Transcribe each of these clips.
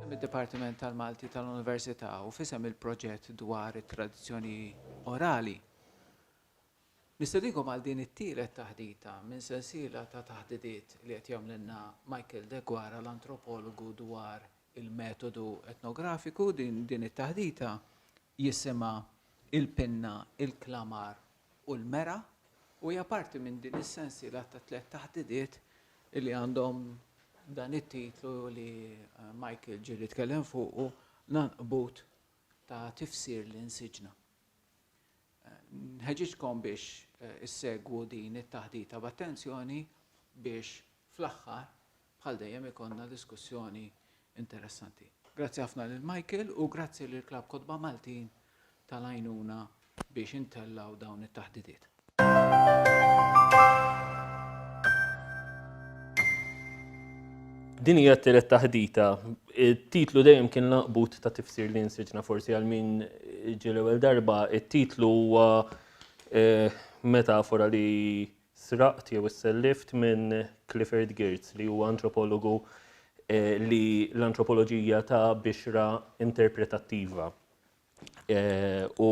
Mid-Dipartiment tal-Malti tal-Università u f'isem il-proġett dwar it-tradizzjoni orali. Nistedinkom għal din it-tielet taħdita minn sensiela ta' taħdidiet li qed jagħmlilna Michael Deguara l-antropologu dwar il-metodu etnografiku. Din din it-taħdita jisimha Il-Pinna, il-Klamar u l-Mera u hija parti minn din is-sensiela ta' tlett taħdidiet li għandhom dan it-titlu li Michael ġieli tkellem fuqu, L-Għanqbut ta' Tifsir li Nsiġna. Nħeġġiġkom biex issegwu din it-taħdita b'attenzjoni biex fl-aħħar bħal dejjem ikollna diskussjoni interessanti. Grazzi ħafna lil Michael u grazzi lil Klabb Kotba Maltin tal-għajnuna biex intellgħu dawn it-taħdidiet. Din hija t-tielet taħdita. It-titlu dejjem kien l-għanqbut ta' tifsir li nsiġna forsi għal min ġie l-ewwel darba. It-titlu huwa eh, metafora li sraqt jew issellift minn Clifford Geertz li huwa antropologu eh, li l-antropoloġija ta' bixra interpretattiva. U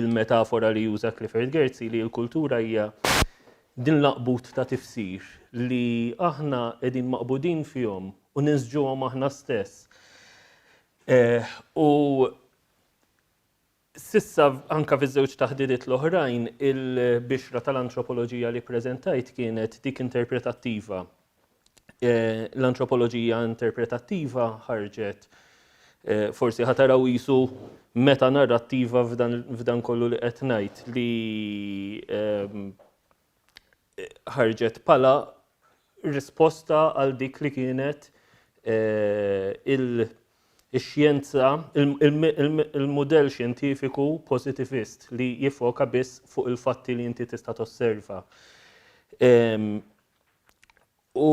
il-metafora li juża Clifford Geertz li l-kultura hija din l-aqbut ta' tifsir li aħna qegħdin maqbudin fihom u ninsġuhom aħna stess. Eh, u sissa anka fiż-żewġ taħdidiet l-oħrajn il-bixra tal-antropoloġija li preżentajt kienet dik interpretattiva L-antropoloġija interpretattiva ħarġet forsi ħa taraw qisu metanarrattiva f'dan kollu li qed ngħid li ħarġet bħala risposta għal dik li kienet il-xjenza, il-mudell xjentifiku positivist li jiffoka biss fuq il-fatti li inti tista' tosserva. U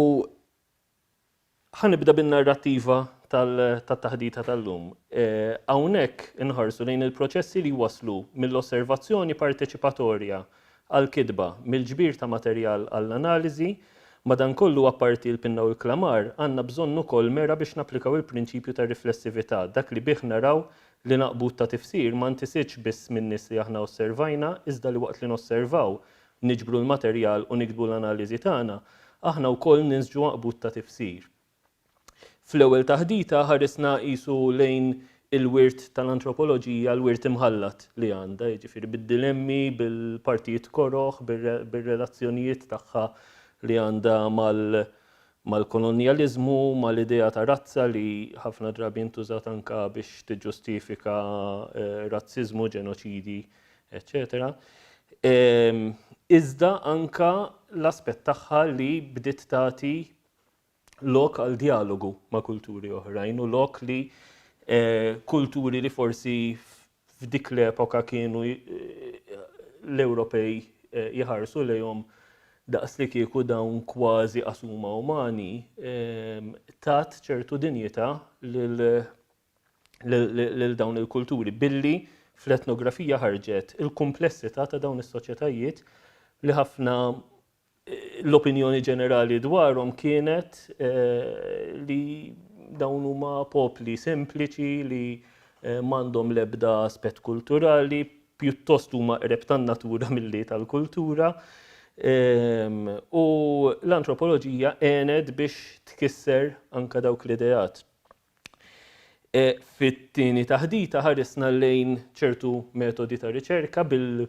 ħa nibda bin-narrattiva tat-taħdita tal-lum. Hawnhekk inħarsu lejn il-proċessi li jwasslu mill-osservazzjoni parteċipatorja għall-kitba, mill-ġbir ta' materjal għall-analiżi, madankollu apparti l-pinna u l-klamar, għandna bżonn ukoll mera biex napplikaw il-prinċipju tar-riflessività, dak li bih naraw li naqbud ta' tifsir ma ntisitx biss min-nies li aħna osservajna iżda li waqt li nosservaw niġbru l-materjal u niktbu l-analiżi tagħna, aħna wkoll ninsġu għanqbud ta' tifsir. Fl-ewwel taħdita ħarisna qisu lejn il-wirt tal-antropoloġija, l-wirt imħallat li għandha, jiġifieri bid-dilemmi, bil-partijiet koroh, bir-relazzjonijiet tagħha li għandha mal-kolonjaliżmu, mal-idea ta' razza li ħafna drabi ntużat anka biex tiġġustifika razziżmu, ġenoċidi, eċċetera. Iżda anka l-aspett tagħha li bdiet tagħti lok għal djalogu ma' kulturi oħrajn u lok li eh, kulturi li forsi f'dik l-epoka kienu eh, l-Ewropej eh, jħarsu lejhom daqs li kieku dawn kważi qasuma umani, tat ċertu dinjità lil lil dawn il-kulturi billi fl-etnografija ħarġet il-kumplessità ta' dawn is-soċjetajiet li ħafna eh, l-opinjoni ġenerali dwarhom kienet eh, li dawn huma popli sempliċi li eh, m'għandhom l-ebda aspett kulturali, pjuttost huma qreb tan-natura milli tal-kultura. Ehm, u l-antropoloġija għenet biex tkisser anka dawk l-ideat. E, fit-tieni taħdita ħarisna lejn ċertu metodi ta' riċerka bil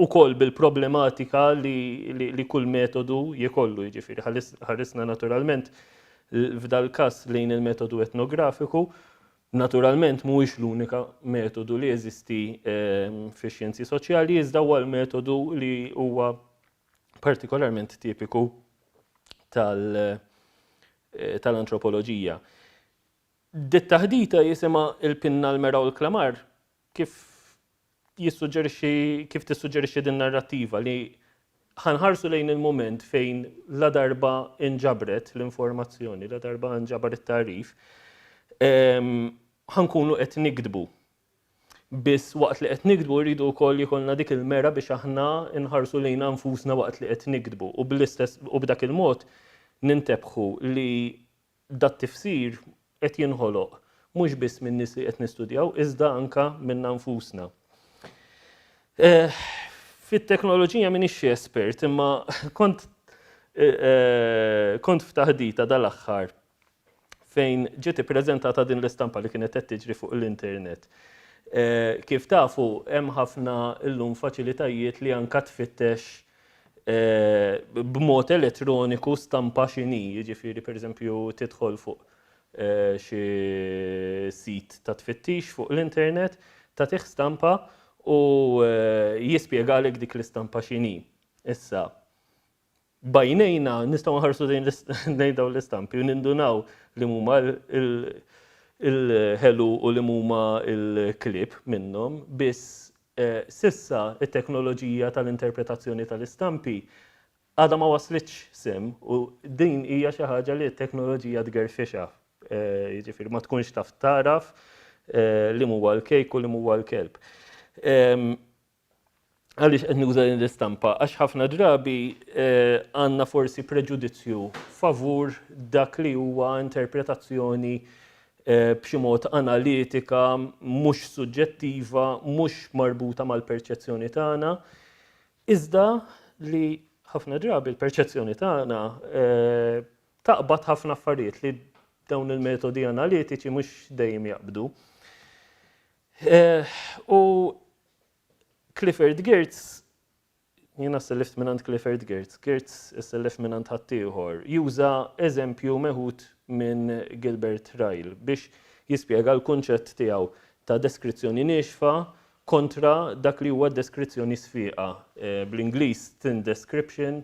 ukoll bil-problematika li, li, li kull metodu jkollu, jiġifieri ħarisna naturalment f'dal każ lejn il-metodu etnografiku, naturalment mhuwiex l-unika metodu li jeżisti e, fix-xjenzi soċjali, iżda huwa l-metodu li huwa partikolarment tipiku tal- eh, tal-antropoloġija. Dit-taħdita jisimha il-pinna l-mera u l-klamar kif jissuġġerixxi kif tissuġġerixxi din narrattiva li ħanħarsu lejn il-moment fejn la darba inġabret l-informazzjoni, la darba inġabar it-tarif, ehm, ħankunu qed nikdbu. Biss waqt li qed niktbu rridu wkoll jkollna dik il-mera biex aħna nħarsu lejna nfusna waqt li qed niktbu u bl-istess u b'dak il-mod nintebħu li dat-tifsir qed jinħoloq mhux biss min-nies li qed nistudjaw iżda anke minna nfusna. Eh, fit-teknoloġija m'iniex xi espert imma kont eh, eh, kont f'taħdita dal-aħħar fejn ġiet ippreżentata din l-istampa li kienet qed tiġri fuq l-internet. Eh, kif tafu, hemm ħafna llum faċilitajiet li anka tfittex eh, b'mod elettroniku stampa x'inhi, jiġifieri pereżempju tidħol fuq eh, xi sit ta' tfittix fuq l-internet, tagħtih stampa u jispjegalek dik l-istampa x'inhi. Issa, B'għajnejna nistgħu nħarsu lejn dawn l-istampi u nindunaw li huma l-ħelu u li huma l-klieb minnhom, biss eh, sissa it-teknoloġija tal-interpretazzjoni tal-istampi għadha ma waslitx sem u din hija xi ħaġa li t-teknoloġija tgerfixha. Eh, jiġifieri ma tkunx taf taraf eh, li huwa l-kejk u li huwa l-kelb. Ehm, Għaliex qed nuża din l-istampa? Għax ħafna drabi eh, għandna forsi preġudizzju favur dak li huwa interpretazzjoni eh, b'xi mod analitika, mhux suġġettiva, mhux marbuta mal-perċezzjoni tagħna, iżda li ħafna drabi l-perċezzjoni tagħna eh, taqbad ħafna affarijiet li dawn il-metodi analitiċi mhux dejjem jaqbdu. U Clifford Geertz, jiena sellift mingħand Clifford Geertz, Geertz issellef mingħand ħaddieħor, juża eżempju meħud minn Gilbert Ryle biex jispjega l-kunċett tiegħu ta' deskrizzjoni niexfa kontra dak li huwa deskrizzjoni sfiqa, eh, bl-Ingliż thin description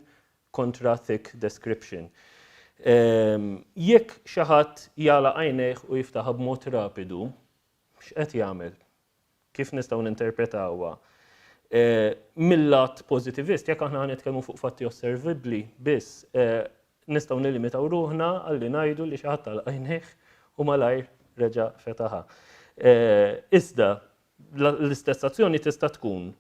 kontra thick description. Ehm, jekk xi ħadd jagħlaq għajnejh u jiftaħha b'mod rapidu, x'qed jagħmel? Kif nistgħu ninterpretawha? Eh, mill-lat pożitivist, jekk aħna nitkellmu fuq fatti osservibbli biss, eh, nistgħu nilimitaw ruħna għalli ngħidu li xi ħadd għalaq għajnejh u malajr reġa' fetaħa. Eh, iżda l-istess azzjoni tista' tkun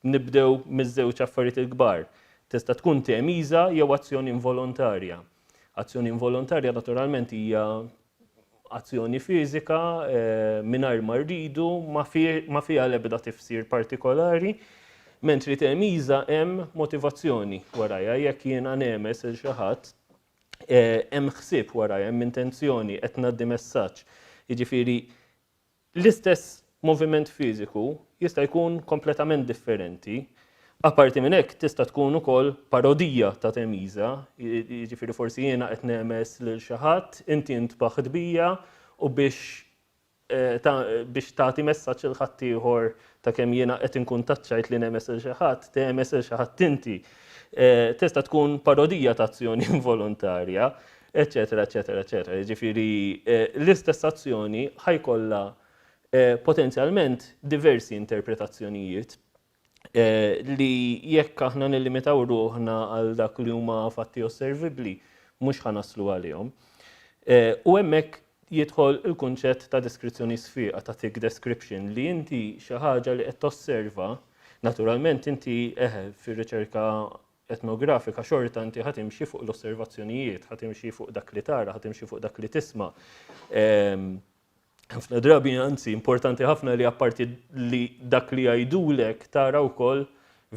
Nibdew miż-żewġ affarijiet il-kbar. Tista' tkun temiża jew azzjoni involontarja. Azzjoni involontarja naturalment hija azzjoni fiżika eh, mingħajr ma rridu, ma fiha l-ebda tifsir partikolari, mentri temiża hemm motivazzjoni warajha jekk jiena nemes il xi ħadd eh, hemm ħsieb warajha, hemm intenzjoni, qed ngħaddi messaġġ. Jiġifieri L-istess moviment fiżiku jista' jkun kompletament differenti. Apparti minn hekk tista' tkun ukoll parodija ta' temiża, jiġifieri forsi jiena qed nehmeż lil xi ħadd, inti ntbaħt bija u biex eh, biex tagħti messaġġ il ħaddieħor ta' kemm jiena qed inkun taċċajt li nehmeż lil xi ħadd, tehmeż lil xi ħadd inti. Eh, tista' tkun parodija ta' azzjoni involontarja eċċetera, eċċetera, eċċetera. Jiġifieri eh, l-istess azzjoni ħajkollha eh, potenzjalment diversi interpretazzjonijiet eh, li jekk aħna nillimitaw ruħna għal dak li huma fatti osservibbli mhux ħanaslu għalihom. U hemmhekk jidħol il-kunċett ta' deskrizzjoni sfiqa, ta' thick description, li inti xi ħaġa li qed tosserva, naturalment inti eħe fir-riċerka etnografika xorta inti ħa timxi fuq l-osservazzjonijiet, ħa timxi fuq dak li tara, ħa timxi fuq dak li tisma'. Ehm, ħafna drabi anzi importanti ħafna li apparti li dak li jgħidulek tara wkoll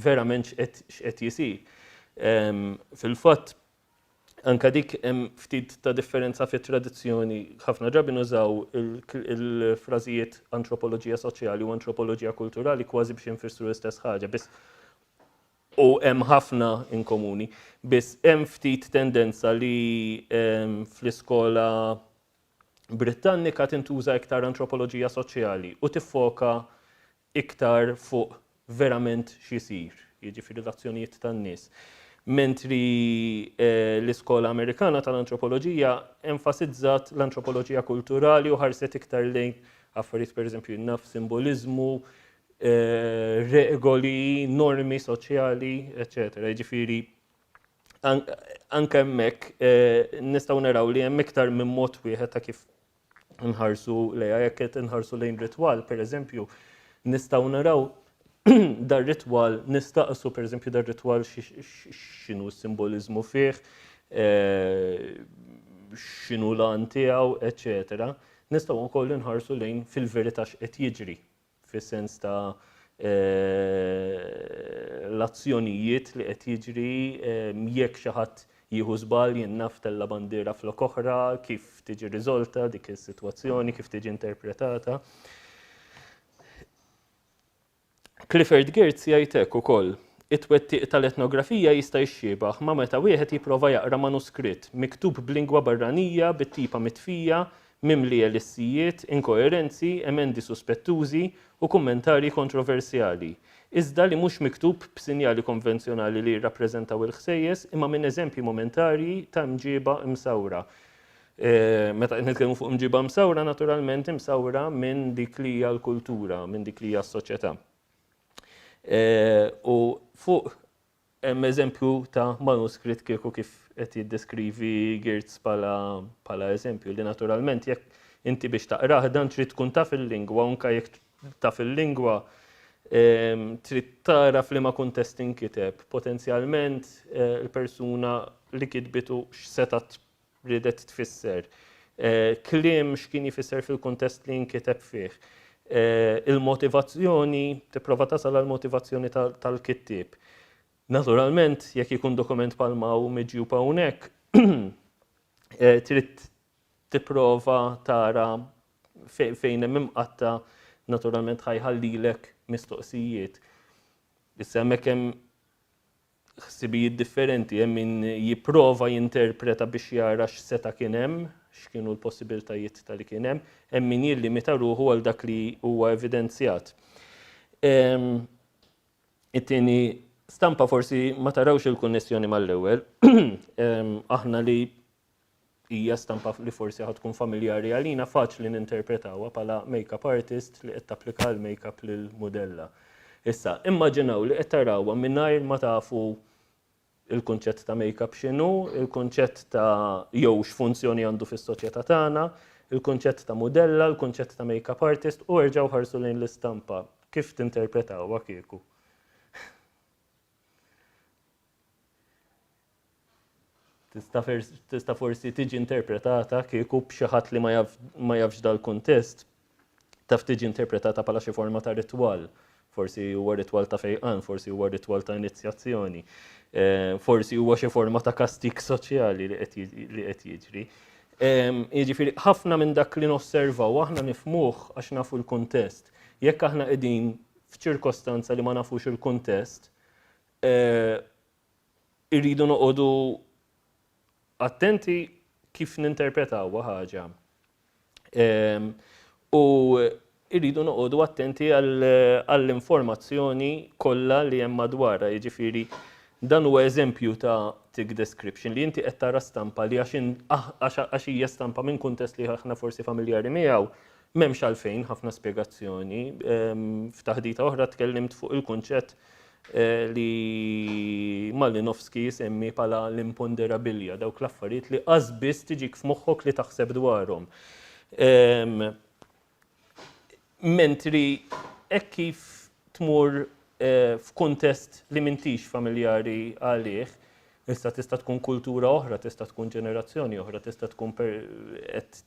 verament x'qed jisir. Ehm, fil-fatt anka dik hemm ftit ta' differenza fit-tradizzjoni. Ħafna drabi nużaw il-frażijiet antropoloġija soċjali u antropoloġija kulturali kważi biex infissru l-istess ħaġa, biss U hemm ħafna in komuni. Biss hemm ftit tendenza li ehm, fl-iskola Britannika tintuża iktar antropoloġija soċjali u tiffoka iktar fuq verament x'isir, jiġifieri l-azzjonijiet tan-nies. Mentri eh, l-iskola Amerikana tal-antropoloġija enfasizzat l-antropoloġija kulturali u ħarset iktar lejn affarijiet pereżempju naf simboliżmu, Eh, regoli, normi soċjali, eċetera. Jiġifieri anke hemmhekk eh, nistgħu naraw li hemm iktar minn mod wieħed ta' kif nħarsu lejha jekk qed inħarsu lejn ritwal, pereżempju, Nistgħu naraw dar-ritwal, nistaqsu pereżempju dar-ritwal x'inhu s-simboliżmu fih, x'inhu l-għan tiegħu, eċċetera. Nistgħu wkoll inħarsu lejn fil-verità x'qed jiġri, fis-sens ta' l-azzjonijiet li qed jiġri jekk xi ħadd jieħu żball jien naf tella' bandiera flok oħra, kif tiġi riżolta dik is-sitwazzjoni, kif tiġi interpretata. Clifford Geertz jgħid hekk ukoll, It-twettiq tal-etnografija jista' jixxiebaħ ma' meta wieħed jipprova jaqra manuskritt miktub b'lingwa barranija bit-tipa mitfija, mimli elissijiet, inkoerenzi, emendi suspettużi u kummentarji kontroversjali, iżda li mhux miktub b'sinjali konvenzjonali li jirrappreżentaw il-ħsejjes imma minn eżempji momentarji ta' imġieba msawra Meta qed nitkellmu fuq imġiba msawra, naturalment imsawra minn dik li hija l-kultura, minn dik li hija s-soċjetà. U fuq hemm eżempju ta' manuskritt kieku kif qed jiddeskrivi Geertz bħala eżempju li naturalment jekk inti biex taqrah dan trid tkun taf il-lingwa anke jekk taf il-lingwa trid tara f'liema kuntest inkiteb. Potenzjalment il-persuna li kitbitu x'setgħet riedet tfisser, kliem x'kien jfisser fil-kuntest li nkiteb fih. Il-motivazzjoni, tipprova tasal għall-motivazzjoni tal-kittieb. Naturalment, jekk ikun dokument bħalma hu miġjub hawnhekk, trid tipprova tara fejn hemm imqatta' naturalment ħa jħallilek mistoqsijiet. Issa hemmhekk hemm ħsibijiet differenti, hemm min jipprova jinterpreta biex jara x'seta' kien hemm, x'kienu l-possibiltajiet ta' li kien hemm, hemm min jillimita ruħu għal dak li huwa evidenzjat. It-tieni stampa forsi ma tarawx il-konnessjoni mal-ewwel. Aħna li hija stampa li forsi ħa tkun familjari għalina, faċli ninterpretawha bħala make-up artist li qed tapplika l-make-up lil mudella. Issa, immaġinaw li qed tarawha mingħajr ma tafu il-kunċett ta' make-up x'inhu, il-kunċett ta' jew x'funzjoni għandu fis-soċjetà tagħna, il-kunċett ta' mudella, il-kunċett ta' make-up artist u erġgħu ħarsu lejn l-istampa. Kif tinterpretawha kieku? Tista' forsi tiġi interpretata kieku b'xi ħadd li ma jafx dal-kuntest, taf tiġi interpretata bħala xi forma ta' ritwal. Forsi huwa ritwal ta' fejqan, forsi huwa ritwal ta' inizjazzjoni, eh, forsi huwa xi forma ta' kastik soċjali li qed jiġri. Jiġifieri ħafna minn dak li nosservaw aħna nifmuh għax nafu l-kuntest. Jekk aħna qegħdin f'ċirkostanza li ma nafux il-kuntest, eh, irridu noqogħdu attenti kif ninterpretawha ħaġa. Ehm, u irridu noqogħdu attenti għall-informazzjoni kollha li hemm madwarha, jiġifieri dan huwa eżempju ta' tick description li inti qed tara stampa li għax hija stampa minn kuntest li aħna forsi familjari miegħu, m'hemmx għalfejn ħafna spjegazzjoni. Ehm, f'taħdita oħra tkellimt fuq il-kunċett li Malinowski jisemmi bħala l-imponderabilia, dawk l-affarijiet li qas biss tiġik f'moħħok li taħseb dwarhom. Mentri hekk kif tmur eh, f'kuntest li m'intix familjari għalih, issa tista' tkun kultura oħra, tista' tkun ġenerazzjoni oħra, tista' tkun qed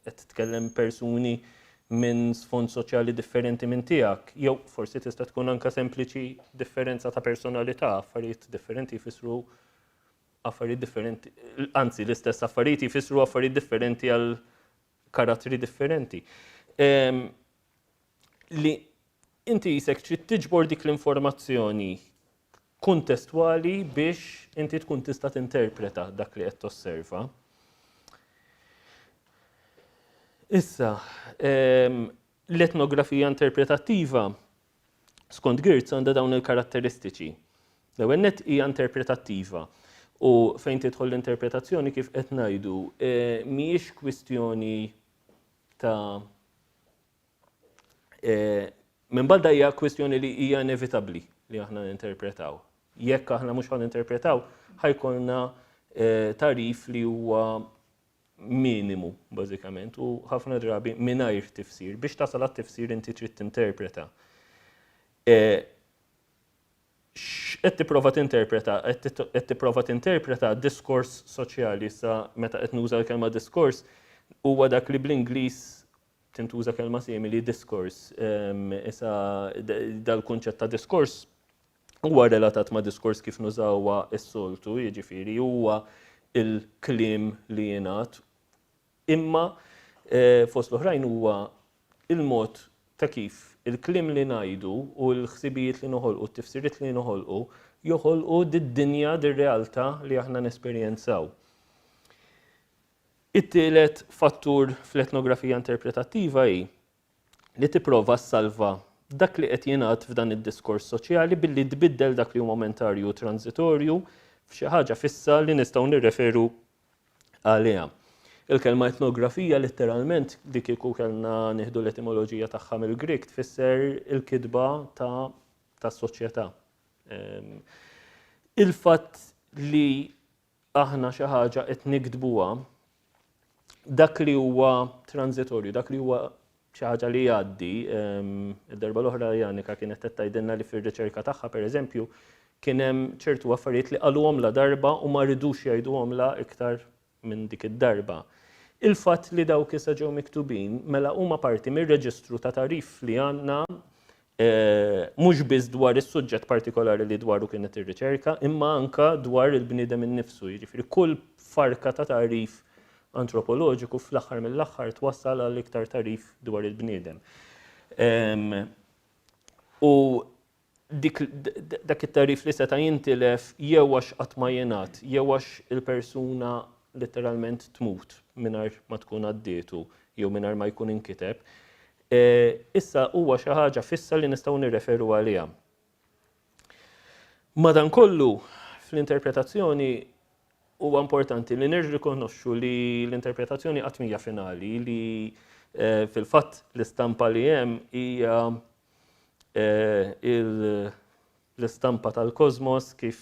qed tkellem persuni minn sfond soċjali differenti minn tiegħek, jew forsi tista' tkun anke sempliċi differenza ta' personalità, affarijiet differenti jfissru affarijiet differenti, anzi l-istess affarijiet jfissru affarijiet differenti għal karattri differenti. Ehm, li inti jisek trid tiġbor dik l-informazzjoni kuntestwali biex inti tkun tista' tinterpreta dak li qed tosserva. Issa, ehm, l-etnografija interpretattiva skont Geertz għandha dawn il-karatteristiċi. L-ewwel nett hija interpretattiva u fejn tidħol l-interpretazzjoni kif qed ngħidu eh, mhijiex kwistjoni ta' Eh, minn balda hija kwistjoni li hija inevitabbli li aħna ninterpretaw. Jekk aħna mhux ħan interpretaw, ħajkolna eh, tarif li huwa minimu bażikament u ħafna drabi mingħajr tifsir. Biex tasal għat-tifsir inti trid tinterpreta. X'qed tipprova tinterpreta? Qed tipprova tinterpreta diskors soċjali. Issa meta qed nuża l-kelma diskors huwa dak li bl-Ingliż tintuża kelma simili discourse. Issa dal-kunċett ta' diskors huwa relatat ma' diskors kif nużawha s-soltu, jiġifieri huwa il-kliem li jingħad Imma fost l-oħrajn huwa il-mod ta' kif il-kliem li ngħidu u l-ħsibijiet li noħolqu, t-tifsiriet li noħolqu, joħolqu did-dinja, dir-realtà li aħna nesperjenzaw. It-tielet fattur fl-etnografija interpretattiva hi li tipprova ssalva dak li qed jingħad f'dan id-diskors soċjali billi tbiddel dak li hu momentarju u transitorju f'xi ħaġa fissa li nistgħu nirreferu għaliha. Il-kelma etnografija letteralment li kieku kellna nieħdu l-etimoloġija tagħha mill-Grieg tfisser il-kitba ta' tas-soċjetà. Ehm, il-fatt li aħna xi ħaġa qed niktbuha dak li huwa transitorju, dak li huwa xi ħaġa li jgħaddi, ehm, id-darba l-oħra Janika kienet qed tgħidilna li fir-riċerka tagħha pereżempju kien hemm ċertu affarijiet li qaluhom la darba u ma ridux jgħiduhom la iktar minn dik id-darba. Il-fatt li dawk issa ġew miktubin mela huma parti mir-reġistru ta' tagħrif li għandna mhux biss dwar is-suġġett partikolari li dwaru kienet ir-riċerka, imma anke dwar il-bniedem innifsu, jiġifieri kull farka ta' tagħrif antropoloġiku fl-aħħar mill-aħħar twassal għal iktar tagħrif dwar il-bniedem. U dik dak it-tagħrif li seta' jintilef jew għax qatt ma jingħad, jew għax il-persuna letteralment tmut mingħajr ma tkun għaddietu jew mingħajr ma jkun inkiteb, issa huwa xi ħaġa fissa li nistgħu nirreferu għaliha. Madankollu, fl-interpretazzjoni huwa importanti li nirrikonoxxu li l-interpretazzjoni qatt mhija finali, li eh, fil-fatt l-istampa li hemm hija eh, l-istampa tal-kosmos kif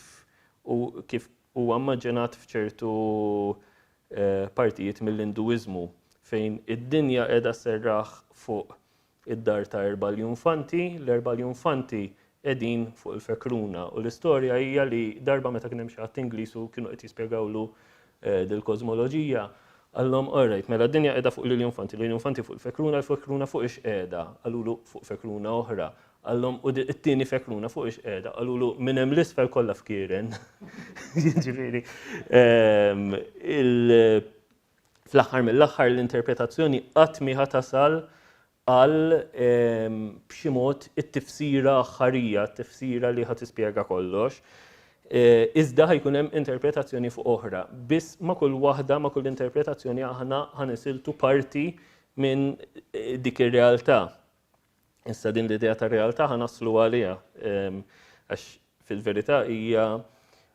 u kif huwa immaġinat f'ċertu partijiet mill-Induiżmu fejn id-dinja qiegħda sserraħ fuq id-dar ta' erba' ljunfanti, l-erba' ljunfanti qegħdin fuq il-fekruna u l-istorja hija li darba meta kien hemm xi ħadd Ingliż u kienu qed jispjegawlu dil-kosmoloġija, qallhom all right, mela d-dinja qiegħda fuq l-iljunfanti, l-iljunfanti fuq il-fekruna, il-fekruna fuq ix qiegħda? Qalulu fuq fekruna oħra. Qallhom u t-tieni fekruna fuq ix qiegħda? Qalulu minn hemm l-isfel kollha fkieren. Jiġifieri ehm, fl-aħħar mill-aħħar l-interpretazzjoni qatt mi tasal għal ehm, b'xi mod it-tifsira aħħarija, t-tifsira li ħa tispjega kollox. Eh, iżda ħajkun hemm interpretazzjoni fuq oħra. Biss ma' kull waħda, ma' kull interpretazzjoni aħna ħanisiltu parti minn eh, dik ir-realtà. Issa din l-idea ta' realtà ħa naslu għaliha għax fil-verità hija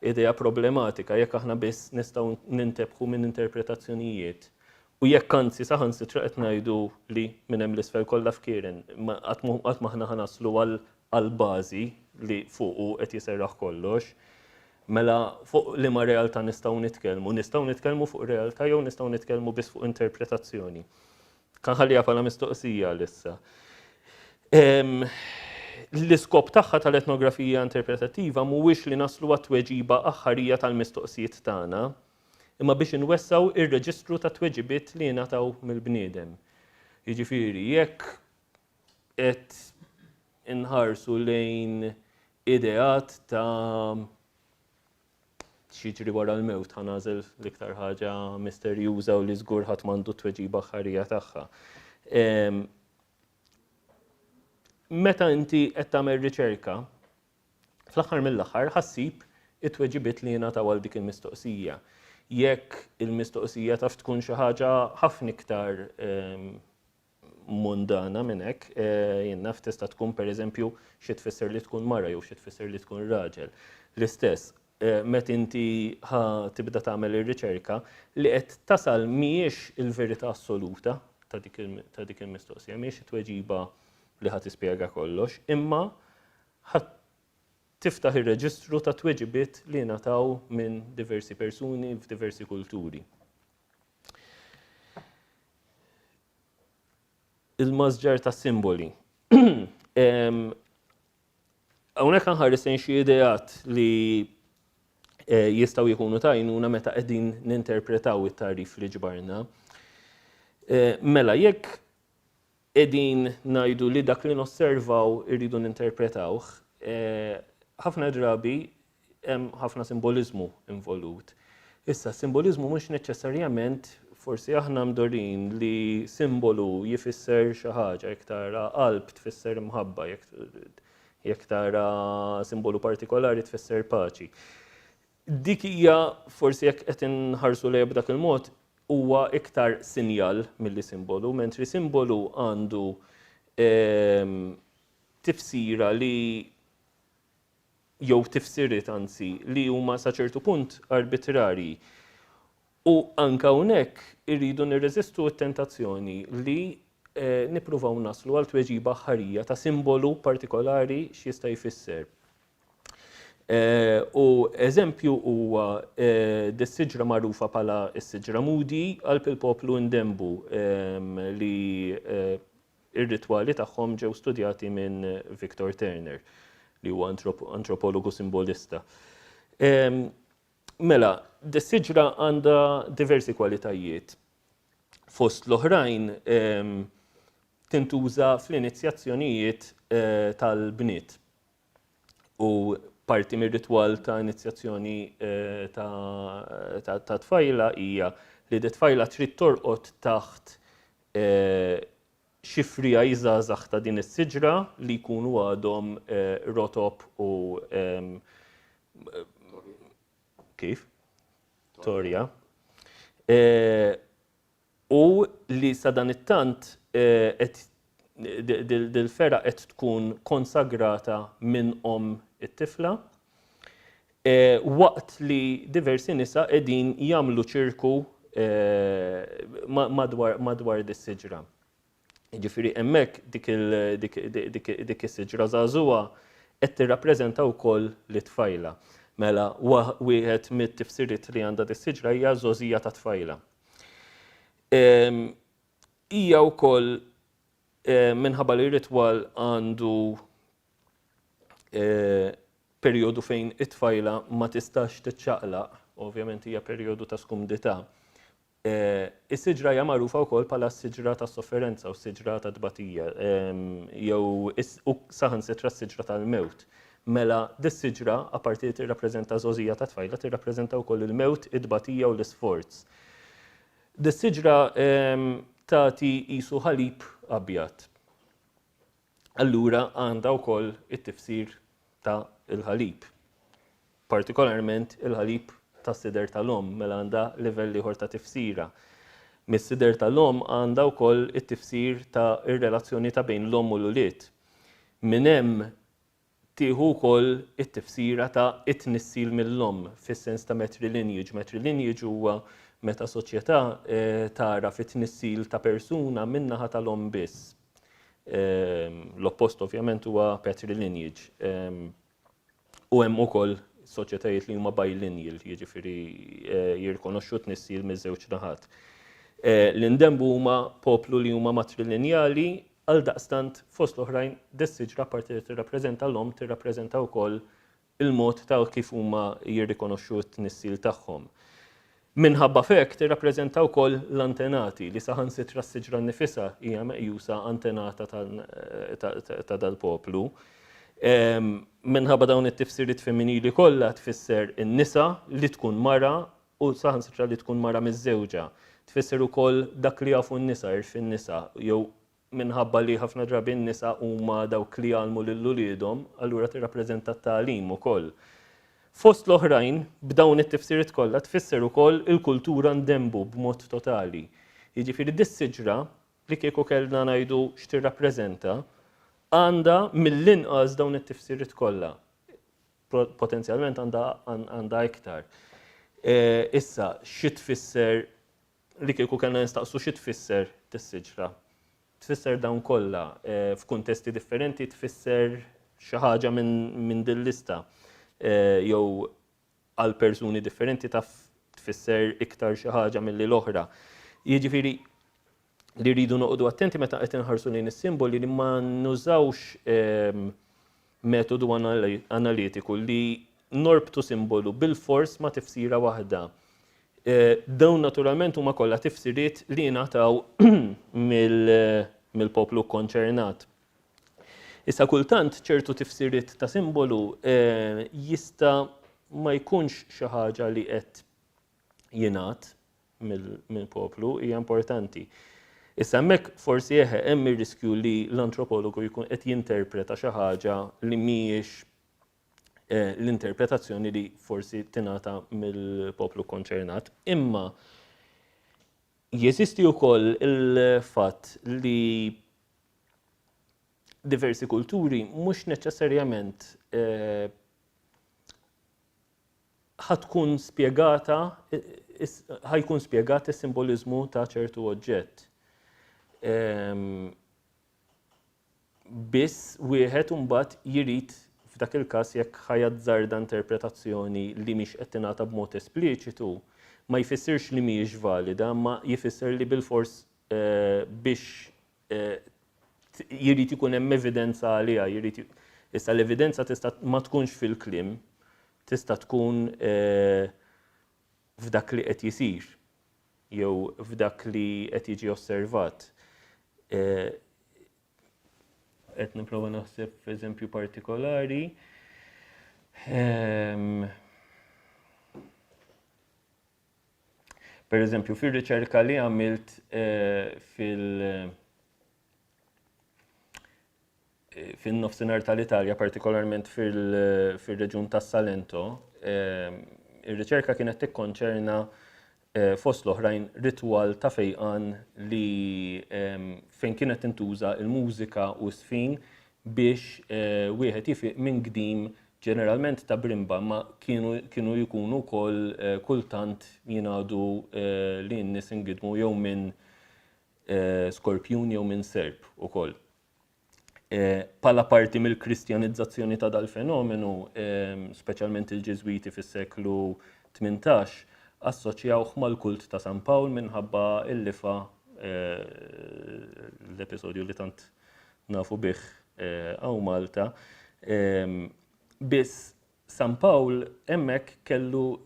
idea problematika jekk aħna biss nistgħu nintebħu minn interpretazzjonijiet u jekk anzi saħansitra qed ngħidu li minn hemm l-isfel kollha fkieren qatt m'aħna ħa naslu għall-bażi li fuqu qed jiserraħ kollox. Mela fuq liema realtà nistgħu nitkellmu? Nistgħu nitkellmu fuq realtà jew nistgħu nitkellmu biss fuq interpretazzjoni? Kan ħalliha bħala mistoqsija għalissa. L-iskop tagħha tal-etnografija interpretattiva mhuwiex li naslu għat-tweġiba aħħarija tal-mistoqsijiet tagħna, imma biex inwessgħu ir-reġistru ta' tweġibiet li jingħataw mill-bniedem. Jiġifieri, jekk qed inħarsu lejn ideat ta' x'jiġri wara l-mewt, ħa nagħżel l-iktar ħaġa misterjuża u li żgur ħadd m'għandu t-tweġiba aħħarija tagħha. Meta inti qed tagħmel riċerka, fl-aħħar mill-aħħar ħassib it-tweġibiet li jingħataw għal dik il-mistoqsija. Jekk il-mistoqsija taf tkun xi ħaġa ħafna iktar mondana minn hekk, jien naf tista' tkun pereżempju xi tfisser li tkun mara jew xi tfisser li tkun raġel. L-istess, meta inti ħa tibda tagħmel ir-riċerka, li qed tasal mhijiex il-verità assoluta ta' dik il-mistoqsija, mhijiex it-tweġiba li ħa tispjega kollox, imma ħa tiftaħ ir-reġistru ta' tweġibiet li ngħataw minn diversi persuni f'diversi kulturi. Il-masġar ta' simboli. Hawnhekk nħares lejn xi ideat li jistgħu jkunu ta' għajnuna meta qegħdin ninterpretaw it-tagħrif li ġbarna. Mela, jekk qegħdin ngħidu li dak li nosservaw irridu ninterpretawh, ħafna drabi hemm ħafna simboliżmu involut. Issa, simboliżmu mhux neċessarjament forsi aħna mdorin li simbolu jifisser xi ħaġa, jekk tara qalb tfisser imħabba, jekk tara simbolu partikolari tfisser paċi. Dik hija forsi jekk qed inħarsu lejha b'dak il-mod huwa iktar sinjal milli simbolu, mentri simbolu għandu tifsira li jew tifsiriet anzi li huma sa ċertu punt arbitrarji. U anke hawnhekk irridu nirreżistu t-tentazzjoni li nippruvaw naslu għal tweġiba aħħarija ta' simbolu partikolari x'jista' jfisser. U eżempju huwa dis-siġra magħrufa bħala s-siġra Moody qalb il-poplu Ndembu li ir-ritwali tagħhom ġew studjati minn Victor Turner li huwa antropologu simbolista. Mela, dis-siġra għandha diversi kwalitajiet. Fost l-oħrajn tintuża fl-inizjazzjonijiet tal-bniet. U parti mir-ritwal ta' inizjazzjoni ta' tfajla hija li d-tfajla trid torqod taħt xi friegħi żgħażagħ ta' din is-siġra li jkunu għadhom rotob u kif? Torja. U li sadanittant qed dil-fergħa qed tkun konsagrata minn omm it-tifla waqt li diversi nisa qegħdin jagħmlu ċirku madwar dis-siġra. Jiġifieri hemmhekk dik is-siġra żagħżugħa qed tirrappreżenta wkoll lit-tfajla. Mela wieħed mit-tifsiriet li għandha dis-siġra hija ż-żgħożija tat-tfajla. Hija wkoll minħabba li r-ritwal għandu perjodu fejn it-tfajla ma tistax tiċċaqlaq, ovvjament hija perjodu ta' skumdità. Is-siġra hija magħrufa wkoll bħala s-siġra tas-sofferenza u s-siġra tat-tbatija, jew u saħansitra s-siġra tal-mewt. Mela dis-siġra, apparti li tirrappreżenta żgħożija ta' tfajla, tirrappreżenta wkoll il-mewt, it-tbatija u l-isforz. Dis-siġra tagħti qisu ħalib abjad. Allura għandha wkoll it-tifsir ta' il-ħalib. Partikolarment il-ħalib tas-sider tal-omm, mela għandha livell ieħor ta' tifsira. Mis-sider tal-omm għandha wkoll it-tifsir ta' ir-relazzjoni ta' bejn l-omm u l-ulied. Minn hemm tieħu wkoll it-tifsira ta' it-tnissil mill-omm fis-sens ta' matrilineage. Matrilineage huwa meta soċjetà tagħraf it-tnissil ta' persuna min-naħa tal-omm biss. L-oppost ovvjament huwa patrilineage. U hemm ukoll soċjetajiet li huma bilineal, jiġifieri jirrikonoxxu t-tnissil miż-żewġ naħat. L-Indembu huma poplu li huma matrilineali Għaldaqstant, fost l-oħrajn, dis-siġra apparti li tirrappreżenta l-omm tirrappreżenta wkoll il-mod ta' kif huma jirrikonoxxu t-tnissil tagħhom. Minħabba f'hekk tirrappreżenta wkoll l-antenati li saħansitra s-siġra nnifisha hija meqjusa antenata ta' dal-poplu. Minħabba dawn it-tifsiriet femminili kollha tfisser in-nisa li tkun mara u saħansitra li tkun mara miżżewġa. Tfisser ukoll dak li jafu n-nisa, għerf in-nisa, jew minħabba li ħafna drabi n-nisa huma dawk li jgħallmu lil uliedhom, allura tirrappreżenta t-tagħlim ukoll. Fost l-oħrajn, b'dawn it-tifsiriet kollha tfisser ukoll il-kultura ndembu b'mod totali. Jiġifieri dis-siġra li kieku kellna ngħidu x'tirrappreżenta, għandha mill-inqas dawn it-tifsiriet kollha. Potenzjalment għandha iktar. Issa, xi tfisser li kieku kellna nistaqsu xi tfisser dis-siġra? Tfisser dawn kollha f'kuntesti differenti tfisser xi ħaġa minn din lista jew għal persuni differenti taf tfisser iktar xi ħaġa milli l-oħra. Jiġifieri li rridu noqogħdu attenti meta qed inħarsu lejn is-simboli li ma nużawx ehm, metodu analitiku li norbtu simbolu bilfors ma' tifsira waħda. Dawn naturalment huma kollha tifsiriet li jingħataw mill-poplu kkonċernat. Issa kultant ċertu tifsiriet ta' simbolu jista' ma jkunx xi ħaġa li qed jingħad mill-poplu hija importanti. Issa hemmhekk forsi eħe hemm ir-riskju li l-antropologu jkun qed jinterpreta xi ħaġa li mhijiex eh, l-interpretazzjoni li forsi tingħata mill-poplu konċernat. Imma jeżisti wkoll il-fatt li diversi kulturi mhux neċessarjament eh, ħa tkun spjegata ħa jkun spjegat is-simboliżmu ta' ċertu oġġett. Ehm, biss wieħed imbagħad jrid f'dak il-każ jekk ħa jazzarda interpretazzjoni li mhix qed tingħata b'mod espliċitu, ma jfissirx li mhijiex valida, ma jfisser li bilfors eh, biex eh, jrid ikun hemm evidenza għaliha, jrid issa l-evidenza tista' ma tkunx fil-kliem, tista' tkun eh, f'dak li qed jisir jew f'dak li qed jiġi osservat. Eh, qed nipprova naħseb f'eżempju partikolari. Ehm, Per eżempju, fir-riċerka li għamilt eh, fil- eh, fin-nofsinhar tal-Italja, partikolarment fil-reġjun tas Salento, eh, ir-riċerka kienet tikkonċerna fost l-oħrajn ritwal ta' fejqan li fejn kienet tintuża il-mużika u s-sfin biex wieħed jifiq minn gdim Ġeneralment ta' brimba imma kienu kienu jkunu wkoll kultant jingħadu li n-nies ingidmu jew minn skorpjun jew minn serp ukoll. Bħala parti mill-Kristjanizzazzjoni ta' dal-fenomenu, speċjalment il-Ġiżwiti fis-seklu 18 assoċjawh mal-kult ta' San Pawl minħabba l-lifa l-episodju li tant nafu bih hawn Malta. Biss San Pawl hemmhekk kellu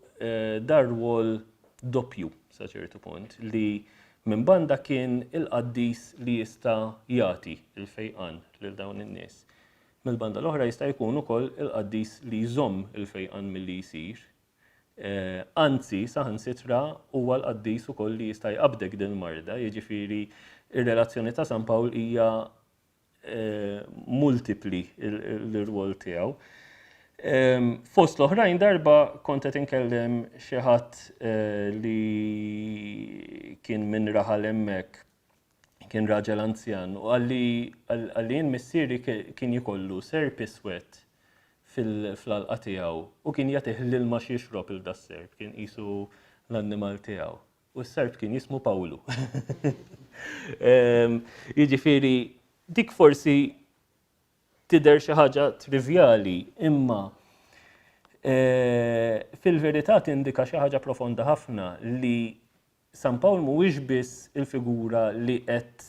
dar rwol doppju sa ċertu punt li minn banda kien il-qaddis li jista' jagħti l-fejqan lil dawn in-nies. Mill-banda l-oħra jista' jkun ukoll il-qaddis li jżomm il-fejqan milli jsir. Anzi, saħansitra huwa l-qaddis ukoll li jista' jqabbdek din il-marda, jiġifieri r-relazzjoni ta' San Pawl hija multipli l-irwol tiegħu. Fost l-oħrajn darba kont qed inkellem xi ħadd li kien minn raħal hemmhekk kien raġel anzjan u qalli qalli jien missieri kien jkollu serp iswed fl-għalqa tiegħu u kien jagħtih l-ilma x'jixrob il das-serp, kien qisu l-annimal tiegħu. U s-serp kien jismu Pawlu. Jiġifieri dik forsi tidher xi ħaġa trivjali, imma eh, fil-verità tindika xi ħaġa profonda ħafna li San Pawl mhuwiex biss il-figura li qed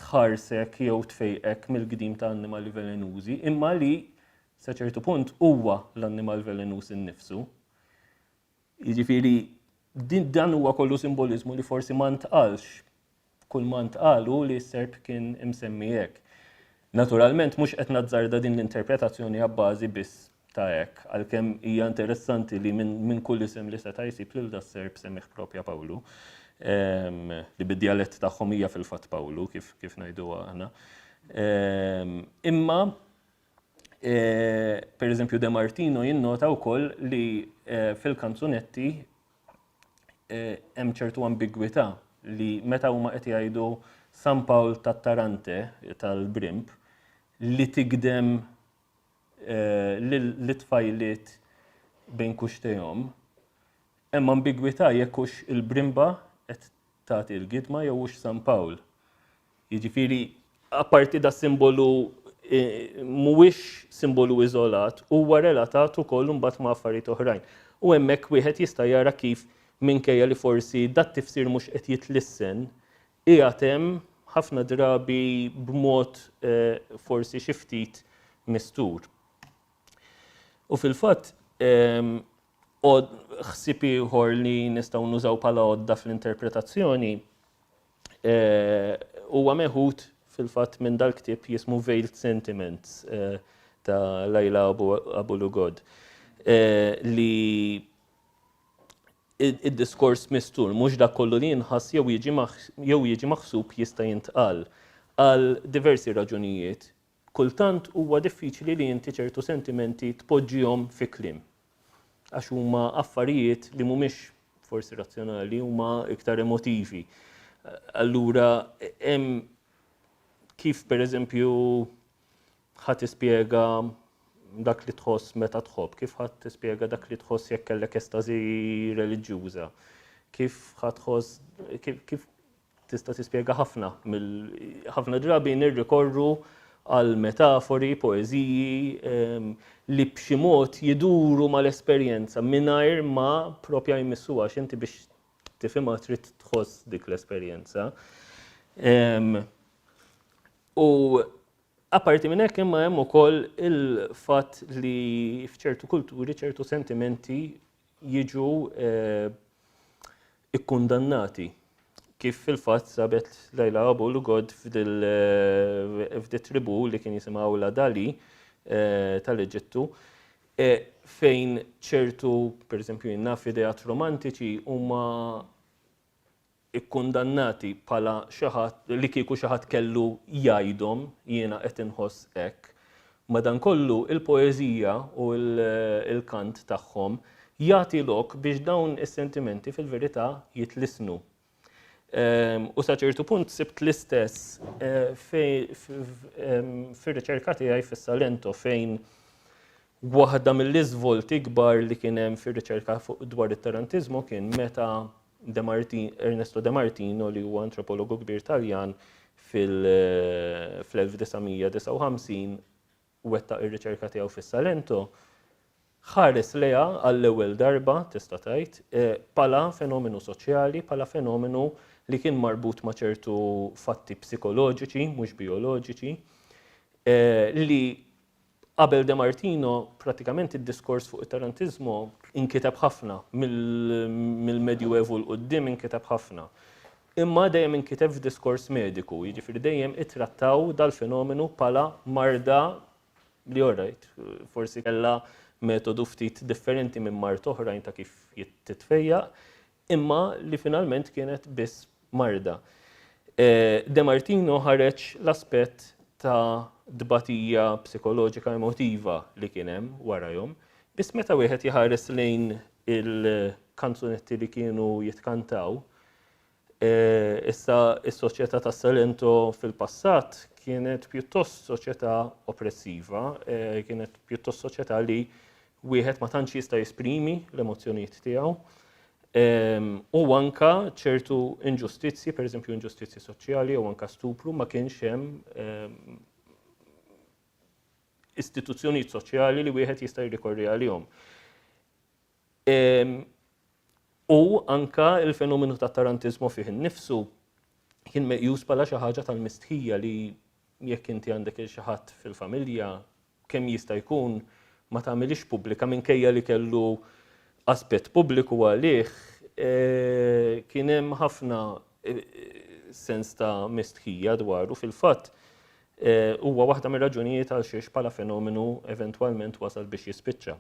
tħarsek jew tfejqek mill-gdim ta' annimali velenużi, imma li sa ċertu punt huwa l-annimal velenuż innifsu. Jiġifieri dan huwa kollu simboliżmu li forsi ma ntqalx Kull ma ntqal hu li s-Serb kien imsemmi hekk. Naturalment mhux qed nazzarda din l-interpretazzjoni abbażi biss ta' hekk, għalkemm hija interessanti li minn kull isem li seta' jsib lil das-Serb semmih propja Pawlu, li bid-djalett tagħhom hija fil-fatt Pawlu kif kif ngħiduha aħna. Imma per eżempju De Martino jinnota wkoll li fil-kanzunetti hemm ċertu ambigwità li meta huma qed jgħidu San Pawl tat-Tarante tal-Brimb li tigdem lit-tfajliet bejn kuxtejhom, hemm ambigwità jekk hux il-brimba qed tagħti l-gidma jew hux San Pawl. Jiġifieri, apparti da simbolu mhuwiex simbolu iżolat, huwa relatat ukoll imbagħad ma' affarijiet oħrajn. U hemmhekk wieħed jista' jara kif minkejja li forsi dat-tifsir mhux qed jitlissen, qiegħed hemm ħafna drabi b'mod forsi xi ftit mistur. U fil-fatt, ħsieb ieħor li nistgħu nużaw bħala għodda fl-interpretazzjoni huwa meħud fil-fatt minn dal-ktieb jismu Veiled Sentiments ta' Laila Abu-Lughod li id-diskors mistur mhux dak kollu li jinħass jew jiġi jew jiġi maħsub jista' jintqal għal diversi raġunijiet. Kultant huwa diffiċli li inti ċertu sentimenti tpoġġihom fi kliem. Għax huma affarijiet li mhumiex forsi razzjonali, huma iktar emotivi. Allura hemm kif pereżempju ħa tispjega dak li tħoss meta tħobb, kif ħa tispjega dak li tħoss jekk kellek estażi reliġjuża, kif ħa tħoss kif, kif tista' tispjega ħafna mill ħafna drabi nirrikorru għal metafori, poeżiji ehm, li b'xi mod jiduru mal-esperjenza mingħajr ma propja jmissuha għax inti biex tifhimha trid tħoss dik l-esperjenza. Ehm, u apparti minn hekk imma hemm ukoll il-fatt li f'ċertu kulturi ċertu sentimenti jiġu eh, ikkundannati kif fil-fatt sabet Laila Abu Lugod f'dil tribu li kien jisimha la Dali eh, tal-Eġittu eh, fejn ċertu, per eżempju, naf ideat romantiċi huma ikkundannati bħala xi ħadd li kieku xi ħadd kellu jgħidhom jiena qed inħoss hekk. Madankollu il-poeżija u l-kant tagħhom jagħti lok biex dawn is-sentimenti fil-verità jitlissnu. U sa ċertu punt sibt l-istess fir-riċerka tiegħi fis-Salento fejn waħda mill-iżvolti kbar li kien hemm fir-riċerka dwar it-tarantiżmu kien meta De Martin, Ernesto De Martino li huwa antropologu kbir Taljan fil-1959 wettaq ir-riċerka tiegħu fis-Salento, ħares lejha għall-ewwel darba, tista' tgħid, bħala fenomenu soċjali, bħala fenomenu li kien marbut ma' ċertu fatti psikoloġiċi, mhux bijoloġiċi, li Qabel De Martino, prattikament id-diskors fuq it-tarantiżmu inkiteb ħafna, mill-Medjuevu 'l quddiem inkiteb ħafna. Imma dejjem inkiteb f'diskors mediku, jiġifieri dejjem ittrattaw dal-fenomenu bħala marda li all right, forsi kellha metodu ftit differenti minn mard oħrajn ta' kif titfejjaq, imma li finalment kienet biss marda. De Martino ħareġ l-aspett ta' tbatija psikoloġika emotiva li kien hemm warajhom, biss meta wieħed jħares lejn il-kanzunetti li kienu jitkantaw, issa s-soċjetà ta' Salento fil-passat kienet pjuttost soċjetà oppressiva, kienet pjuttost soċjetà li wieħed ma tantx jista' jesprimi l-emozzjonijiet tiegħu. U anka ċertu inġustizzji, pereżempju inġustizzji soċjali jew anka stupru ma kienx hemm istituzzjonijiet soċjali li wieħed jista' jirrikorri għalihom. U anka il-fenomenu ta' tarantiżmu fih innifsu kien meqjus bħala xi ħaġa tal-mistħija li jekk inti għandek il xi ħadd fil-familja kemm jista' jkun ma tagħmilhiex pubblika minkejja li kellu aspett pubbliku għalih kien hemm ħafna sens ta' mistħija dwaru. Fil-fatt huwa waħda mir-raġunijiet għal xiex bħala fenomenu eventwalment wasal biex jispiċċa.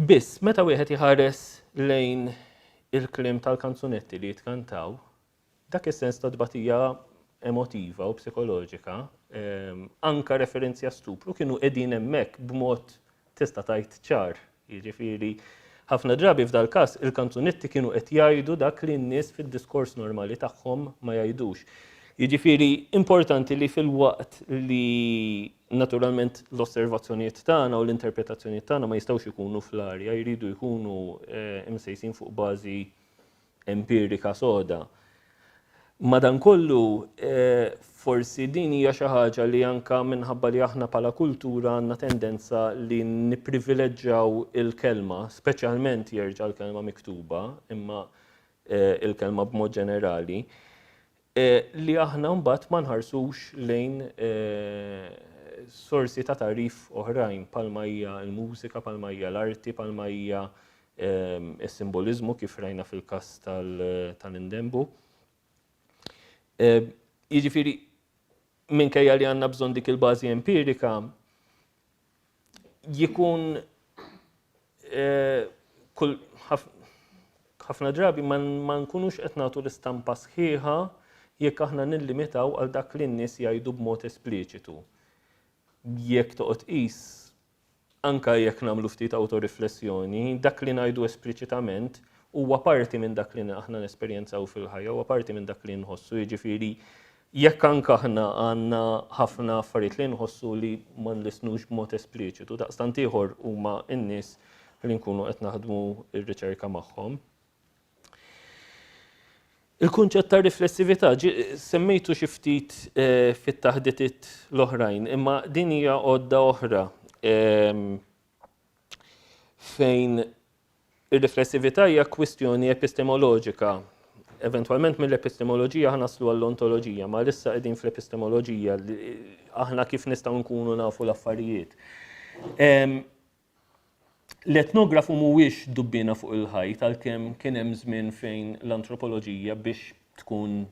Biss, meta wieħed iħares lejn il-kliem tal-kanzunetti li jitkantaw, Dak is-sens ta' tbatija emotiva u psikoloġika, anka referenzi għas-stupru kienu qegħdin hemmhekk b'mod tista' tgħid ċar. Jiġifieri, ħafna drabi f'dal-każ il-kanzunetti kienu qed jgħidu dak li n-nies fid-diskors normali tagħhom ma jgħidux. Jiġifieri, importanti li filwaqt li naturalment l-osservazzjonijiet tagħna u l-interpretazzjonijiet tagħna ma jistgħux ikunu fl-arja, jridu jkunu imsejsin fuq bażi empirika soda. Madankollu, forsi din hija xi ħaġa li anke minħabba li aħna bħala kultura għandna tendenza li nipprivileġġaw il-kelma, speċjalment jerġa' l-kelma miktuba, imma il-kelma b'mod ġenerali. Li aħna mbagħad ma nħarsux lejn sorsi ta' tagħrif oħrajn bħalma hija l-mużika, bħalma hija l-arti, bħalma hija s-simboliżmu kif rajna fil-każ tal-Indembu. Jiġifieri minkejja li għandna bżonn dik il-bażi empirika, jikun kull ħafna drabi ma nkunux qed nagħtu l-istampa sħiħa jekk aħna nillimitaw għal dak li n-nies jgħidu b'mod espliċitu. Jekk toqgħod qis anka jekk nagħmlu ftit awtoriflessjoni, dak li ngħidu espliċitament huwa parti minn dak li aħna nesperjenzaw fil-ħajja, huwa parti minn dak li nħossu, jiġifieri jekk anke aħna għandna ħafna affarijiet li nħossu li ma nlissnux b'mod espliċitu, daqstant ieħor huma n-nies li nkunu qed naħdmu r-riċerka magħhom. Il-kunċett ta' riflessività semmejtu xi ftit eh, fit-taħditiet l-oħrajn, imma din hija għodda oħra ehm, fejn Ir-riflessività hija kwistjoni epistemoloġika. Eventwalment mill-epistemoloġija ħa naslu għall-ontoloġija, ma issa qegħdin fl-epistemoloġija aħna kif nistgħu nkunu nafu l-affarijiet. L-etnografu mhuwiex dubbina fuq il-ħajt għalkemm kien hemm żmien fejn l-antropoloġija biex tkun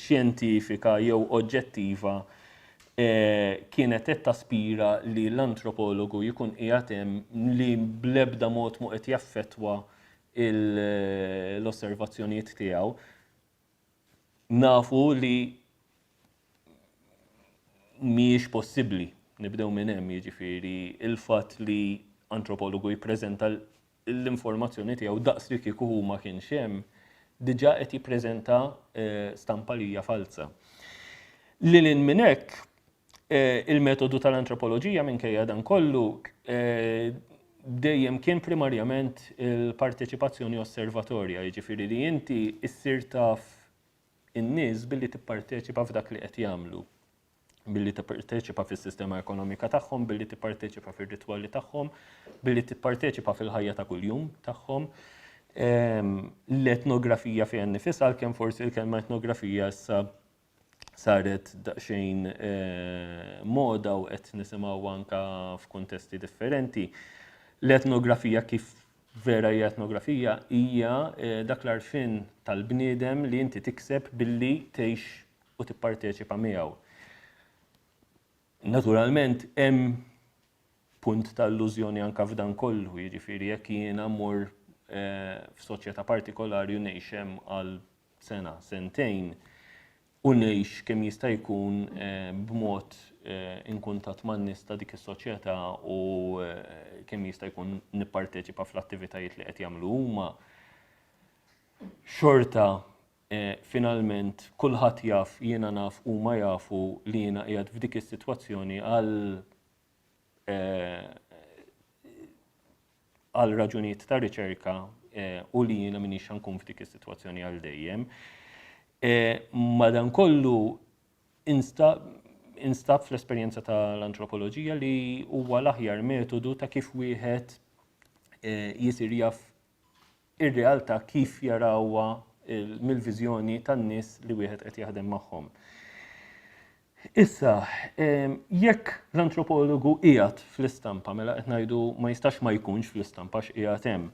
xjentifika jew oġġettiva kienet qed taspira li l-antropologu jkun qiegħed hemm li bl-ebda mod mhu qed jaffettwa l-osservazzjonijiet tiegħu. Nafu li mhijiex possibbli nibdew minn hemm, jiġifieri il-fatt li antropologu jippreżenta l-informazzjoni tiegħu daqs li kieku hu ma kienx hemm, diġà qed jippreżenta stampa li hija falza. Lil hinn minn hekk, il-metodu tal-antropoloġija minkejja dan kollu dejjem kien primarjament il-parteċipazzjoni osservatorja, jiġifieri li inti ssir taf in-nies billi tipparteċipa f'dak li qed jagħmlu. billi tipparteċipa fis-sistema ekonomika tagħhom, billi tipparteċipa fir-ritwali tagħhom, billi tipparteċipa fil-ħajja ta' kuljum tagħhom. Ehm, l-etnografija fiha nnifisha, għalkemm forsi l-kelma etnografija issa saret daqsxejn eh, moda u qed nisimgħu anka f'kuntesti differenti. L-etnografija kif vera hija etnografija hija eh, dak l-arfin tal-bniedem li inti tikseb billi tgħix u tipparteċipa miegħu. Naturalment hemm punt ta' illużjoni anka f'dan kollu, jiġifieri jekk jiena mmur eh, f'soċjetà partikolari u ngħix hemm għal sena, sentejn, u ngħix kemm jista' jkun eh, b'mod eh, in kuntatt man-nies ta' dik is-soċjetà u kemm jista' jkun nipparteċipa fl-attivitajiet li qed jagħmlu huma, xorta Finalment kulħadd jaf, jiena naf, huma jafu li jiena qiegħed f'dik is-sitwazzjoni għal għal raġunijiet ta' riċerka u li jiena m'iniex ħa nkun f'dik is-sitwazzjoni għal dejjem. Madankollu instab fl-esperjenza tal-antropoloġija li huwa l-aħjar metodu ta' kif wieħed jisir jaf ir-realtà kif jarawha mill-viżjoni tan-nies li wieħed qed jaħdem magħhom. Issa, jekk l-antropologu qiegħed fl-istampa, mela qed ngħidu ma jistax ma jkunx fl-istampa x'qiegħed hemm.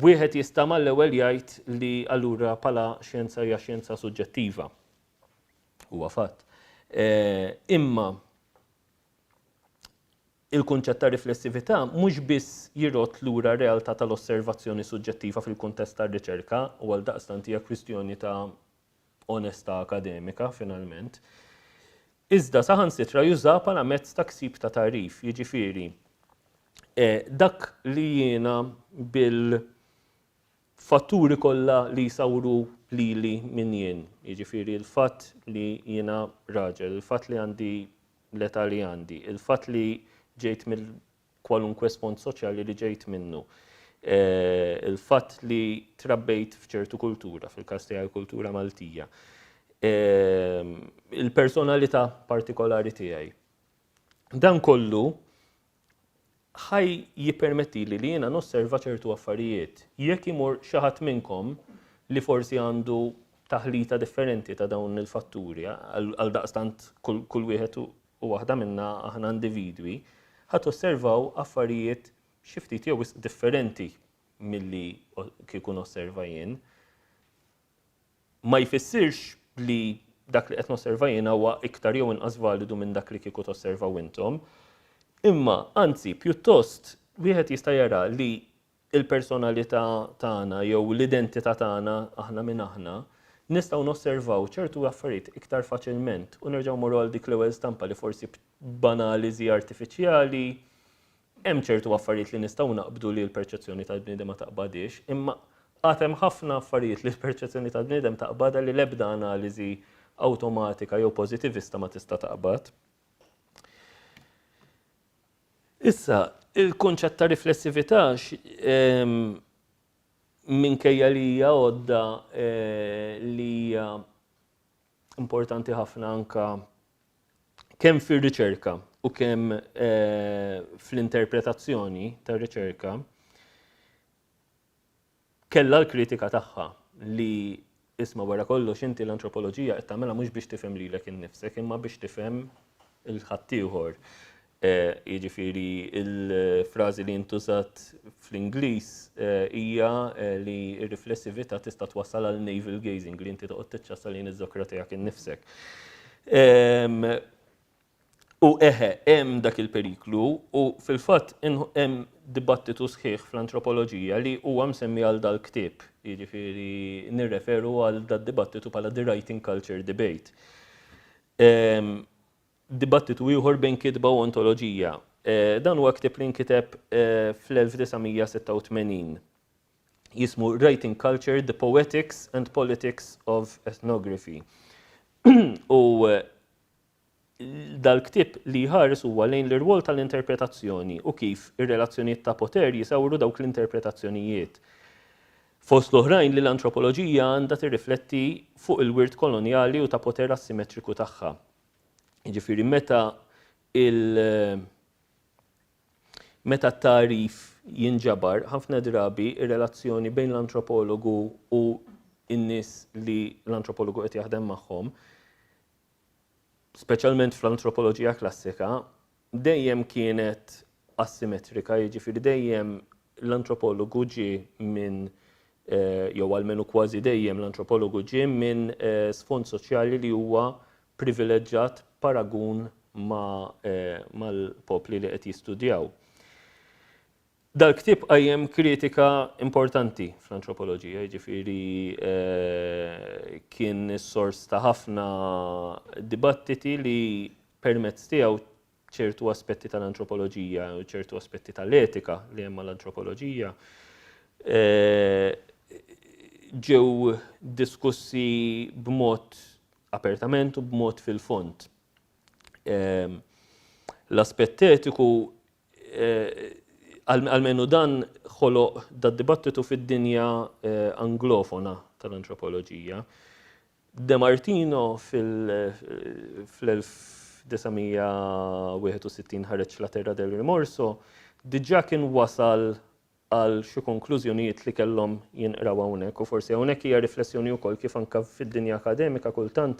Wieħed jista' mal-ewwel jgħid li allura bħala xjenza hija xjenza suġġettiva. Huwa fatt. Eh, imma Il-kunċett ta' riflessività mhux biss jirodd lura r-realtà tal-osservazzjoni suġġettiva fil-kuntest tar-riċerka, u għaldaqstant hija kwistjoni ta' onestà akademika finalment, iżda saħansitra jużaha bħala mezz ta' ksib ta' tagħrif, jiġifieri, dak li jiena bil fatturi kollha li jsawru lili min jien, jiġifieri l-fatt li jiena raġel, il-fatt li għandi l-età li għandi, il-fatt li ġejt mill kwalunkwe sfond soċjali li ġejt minnu, il-fatt li trabbejt f'ċertu kultura, fil-każ tiegħi kultura Maltija, il-personalità partikolari tiegħi. Dan kollu. Ħa jippermettili li jiena nosserva ċertu affarijiet. Jekk imur xi ħadd minnkom li forsi għandu taħlita differenti ta' dawn il-fatturi, għaldaqstant kull wieħed u waħda minna aħna individwi, ħa tosservaw affarijiet xi ftit jew wisq differenti milli kieku nosserva jien. Ma jfissirx li dak li qed nosserva jiena huwa iktar jew inqas validu minn dak li kieku tosservaw intom. Imma, anzi, pjuttost wieħed jista' jara li l-personalità tagħna jew l-identità tagħna aħna min aħna, nistgħu nosservaw ċertu affarijiet iktar faċilment u nerġgħu mmorru għal dik l-ewwel stampa li forsi b'analiżi artifiċjali Hemm ċertu affarijiet li nistgħu naqbdu li l-perċezzjoni tal-bniedem ma taqbadhiex, imma għad hemm ħafna affarijiet li l-perċezzjoni tal-bniedem taqbadha li l-ebda analiżi awtomatika jew pożitivista ma tista' taqbad. Issa, il-kunċett ta' riflessività ehm, minkejja li hija għodda eh, li hija importanti ħafna anka kemm fir-riċerka u kemm eh, fl-interpretazzjoni tar-riċerka, kellha l-kritika tagħha li isma' wara kollox inti l-antropoloġija qed tagħmilha mhux biex tifhem lilek innifsek imma biex tifhem il-ħaddieħor. Jiġifieri l-frażi li ntużat fl-Ingliż hija li r-riflessività tista' twassal għal navel gazing li inti toqgħod tiċċassa lejn iż-żokra tiegħek innifsek. U eħe, hemm dak il-periklu u fil-fatt hemm dibattitu sħiħ fl-antropoloġija li huwa msemmi għal dal-ktieb, jiġifieri nirreferu għal dad-dibattitu bħala the writing culture debate. Dibattitu ieħor bejn kitba u ontoloġija. Dan huwa ktieb li nkiteb fl-1986. Jismu Writing Culture, The Poetics and Politics of Ethnography. U dal-ktieb li jħares huwa lejn l-irwol tal-interpretazzjoni u kif ir-relazzjonijiet ta' poter jisawru dawk l-interpretazzjonijiet. Fost l-oħrajn li l-antropoloġija għandha tirrifletti fuq il-wirt kolonjali u ta' poter assimetriku tagħha. Jiġifieri meta il meta t-tagħrif jinġabar, ħafna drabi ir-relazzjoni bejn l-antropologu u n-nies li l-antropologu qed jaħdem magħhom, speċjalment fl-antropoloġija klassika, dejjem kienet assimetrika, jiġifieri dejjem l-antropologu ġie minn jew almenu kważi dejjem l-antropologu ġie minn sfond soċjali li huwa privileġġat paragun mal-popli li qed jistudjaw. Dal-ktieb qajjem kritika importanti fl-antropoloġija, jiġifieri kien is-sors ta' ħafna dibattiti li permezz tiegħu ċertu aspetti tal-antropoloġija u ċertu aspetti tal-etika li hemm mal-antropoloġija eh, ġew diskussi b'mod apertament u b'mod fil-fond. Eh, l-aspett etiku eh, għalmenu dan ħoloq dad-dibattitu fid-dinja anglofona tal-antropoloġija. De Martino fil-1961 ħareġ La Terra del Rimorso, diġà kien wasal għal xi konklużjonijiet li kellhom jinqraw hawnhekk u forsi hawnhekk hija riflessjoni wkoll kif anke fid-dinja akademika kultant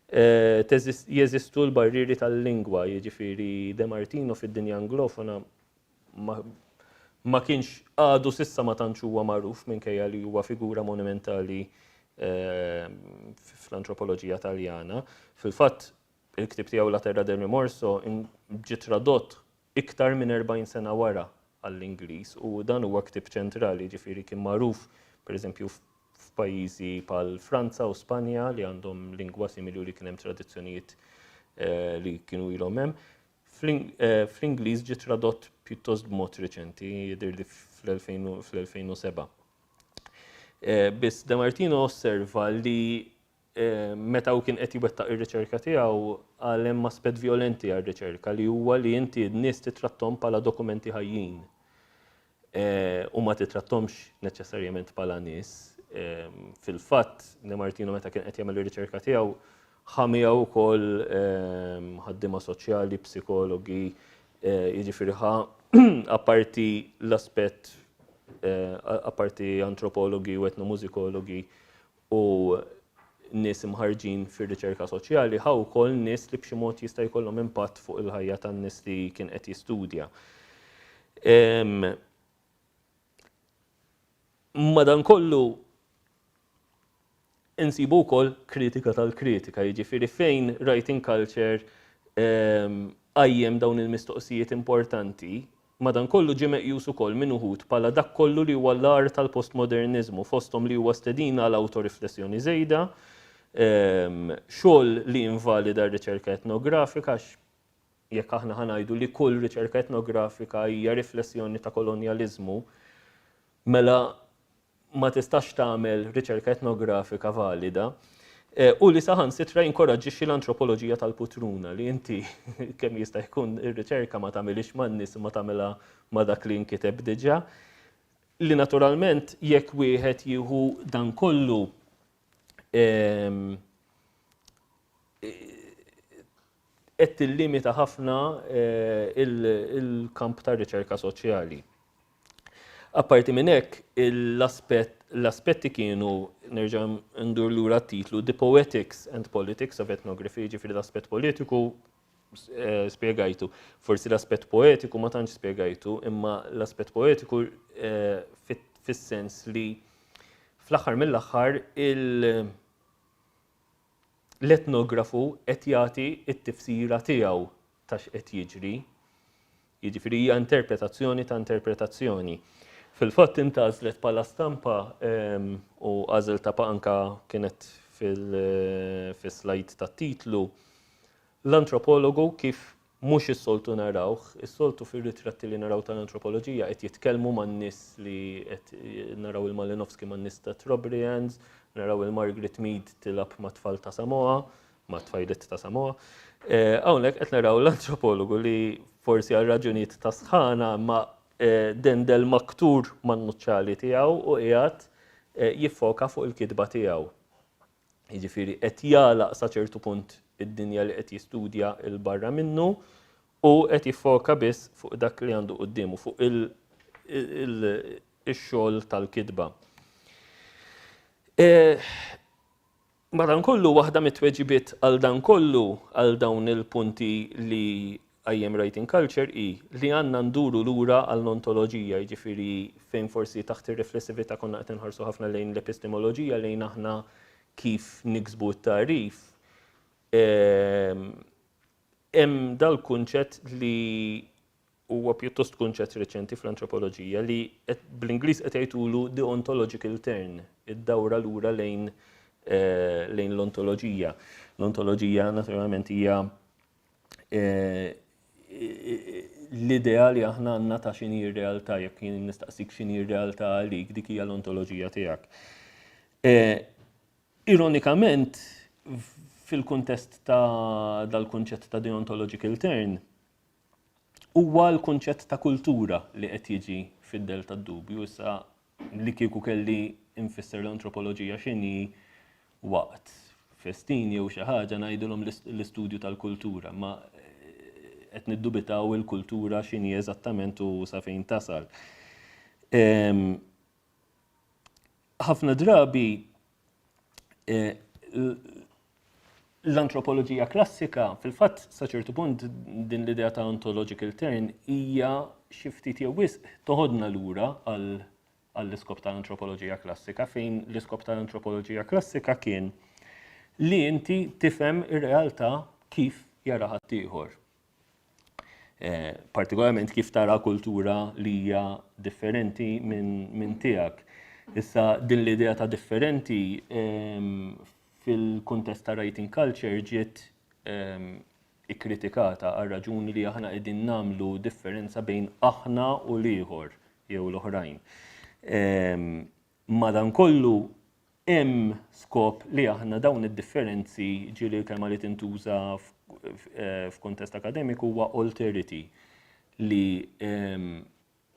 eh, jeżistu l-barrieri tal-lingwa, jiġifieri De Martino fid-dinja anglofona ma, ma kienx għadu sissa ma tantx huwa magħruf minkejja li huwa figura monumentali eh, fl-antropoloġija Taljana. Fil-fatt, il-ktieb tiegħu La Terra del Rimorso ġie tradott iktar minn 40 sena wara għall-Ingliż u dan huwa ktieb ċentrali, ġifieri kien magħruf pereżempju f'pajjiżi bħal Franza u Spanja li għandhom lingwa simili u li kien hemm tradizzjonijiet eh, li kienu ilhom hemm. Fl-Ingliż ġie tradott pjuttost b'mod riċenti, jidhirli fl-2007. Biss De Martino osserva li meta hu kien qed jwettaq ir-riċerka tiegħu qal hemm aspett vjolenti għar-riċerka li huwa li inti n-nies titratthom bħala dokumenti ħajjin. U ma titratthomx neċessarjament bħala nies. Fil-fatt, De Martino meta kien qed jagħmel ir-riċerka tiegħu ħa miegħu wkoll ħaddiema soċjali, psikologi, jiġifieri ħa apparti l-aspett apparti antropologi u etnomużikologi u nies imħarrġin fir-riċerka soċjali, ħa wkoll nies li b'xi mod jista' jkollhom impatt fuq il-ħajja tan-nies li kien qed jistudja. Madankollu insibu wkoll kritika tal-kritika, jiġifieri fejn writing culture qajjem dawn il-mistoqsijiet importanti, madankollu ġie meqjus ukoll minn uħud bħala dak kollu li huwa l-agħar tal-postmoderniżmu, fosthom li huwa stedina għal awtoriflessjoni żejda, xogħol li jinvalida r-riċerka etnografika għax jekk aħna ħa ngħidu li kull riċerka etnografika hija riflessjoni ta' kolonjaliżmu, mela ma tistax tagħmel riċerka etnografika valida. E, u li saħansitra jinkoraġġixxi l-antropoloġija tal-putruna li inti kemm jista' jkun ir-riċerka ma tagħmilix man-nies ma tagħmilha ma dak li nkiteb diġà. Li naturalment jekk wieħed jieħu dan kollu ehm, qed tillimita ħafna eh, il-kamp ta' riċerka soċjali. Apparti minn hekk, l-aspetti kienu, nerġa' ndur lura t-titlu, The Poetics and Politics of Ethnography, ġifieri l-aspett politiku eh, spjegajtu. Forsi l-aspett poetiku ma tantx spjegajtu, imma l-aspett poetiku eh, fis-sens li fl-aħħar mill-aħħar il- l-etnografu qed jagħti t-tifsira tiegħu ta' x'qed jiġri. Jiġifieri hija interpretazzjoni ta' interpretazzjoni. Fil-fatt intgħażlet bħala stampa ehm, u għażilta anka kienet fil-slide tat-titlu l-antropologu kif Mhux is-soltu narawh, is-soltu fir-ritratti li naraw tal-antropoloġija qed jitkellmu man-nies li qed naraw il-Malinowski man-nies ta' Trobriands, naraw il-Margaret Mead tilgħab mat-tfal ta' Samoa, mat-tfajliet ta' Samoa. Eh, hawnhekk qed naraw l-antropologu li forsi għal raġunijiet ta' sħana ma eh, dendel maktur man-nuċċali tiegħu u qiegħed eh, jiffoka fuq il-kitba tiegħu. Jiġifieri qed jagħlaq sa ċertu punt id-dinja li qed jistudja 'l barra minnu u qed jiffoka biss fuq dak li għandu quddiemu, fuq ix-xogħol tal-kitba. Madankollu waħda mit-tweġibiet għal dan kollu, għal dawn il-punti li qajjem Writing Culture hi li għandna nduru lura għall-ontoloġija, jiġifieri fejn forsi taħt ir-riflessività konna qed inħarsu ħafna lejn l-epistemoloġija, lejn aħna kif niksbu t-tagħrif. Ehm, hemm dal-kunċett li huwa pjuttost kunċett reċenti fl-antropoloġija li bl-Ingliż qed jgħidulu the ontological turn, id-dawra lura lejn eh, lejn l-ontoloġija. L-ontoloġija naturalment hija Eh, l-idea li aħna għandna ta' x'inhi r-realtà, jekk jien nistaqsik x'inhi r-realtà għalik, dik hija l-ontoloġija tiegħek. Eh, ironikament, fil-kuntest ta' dal-kunċett ta' deontological turn, huwa l-kunċett ta' kultura li qed jiġi fid-del tad-dubju. Issa li kieku kelli nfisser l-antropoloġija x'inhi waqt festin jew xi ħaġa ngħidilhom l-istudju tal-kultura, ma eh, qed niddubitaw il-kultura x'inhi eżattament u sa fejn tasal. Ehm, ħafna drabi eh, l-antropoloġija klassika, fil-fatt sa ċertu punt din l-idea ta' ontological turn hija xi ftit jew wisq toħodna lura għall-iskop tal-antropoloġija klassika fejn l-iskop tal-antropoloġija klassika kien li inti tifhem ir-realtà kif jara ħaddieħor. Eh, partikolarment kif tara kultura li hija differenti minn tiegħek. Issa din l-idea ta' differenti ehm, fil-kuntest ta' writing culture ġiet ehm, ikkritikata għal raġuni li aħna qegħdin nagħmlu differenza bejn aħna u l-ieħor jew l-oħrajn. Ehm, madankollu hemm skop li aħna dawn id-differenzi ġieli l-kelma li tintuża f'kuntest akademiku huwa alterity li ehm,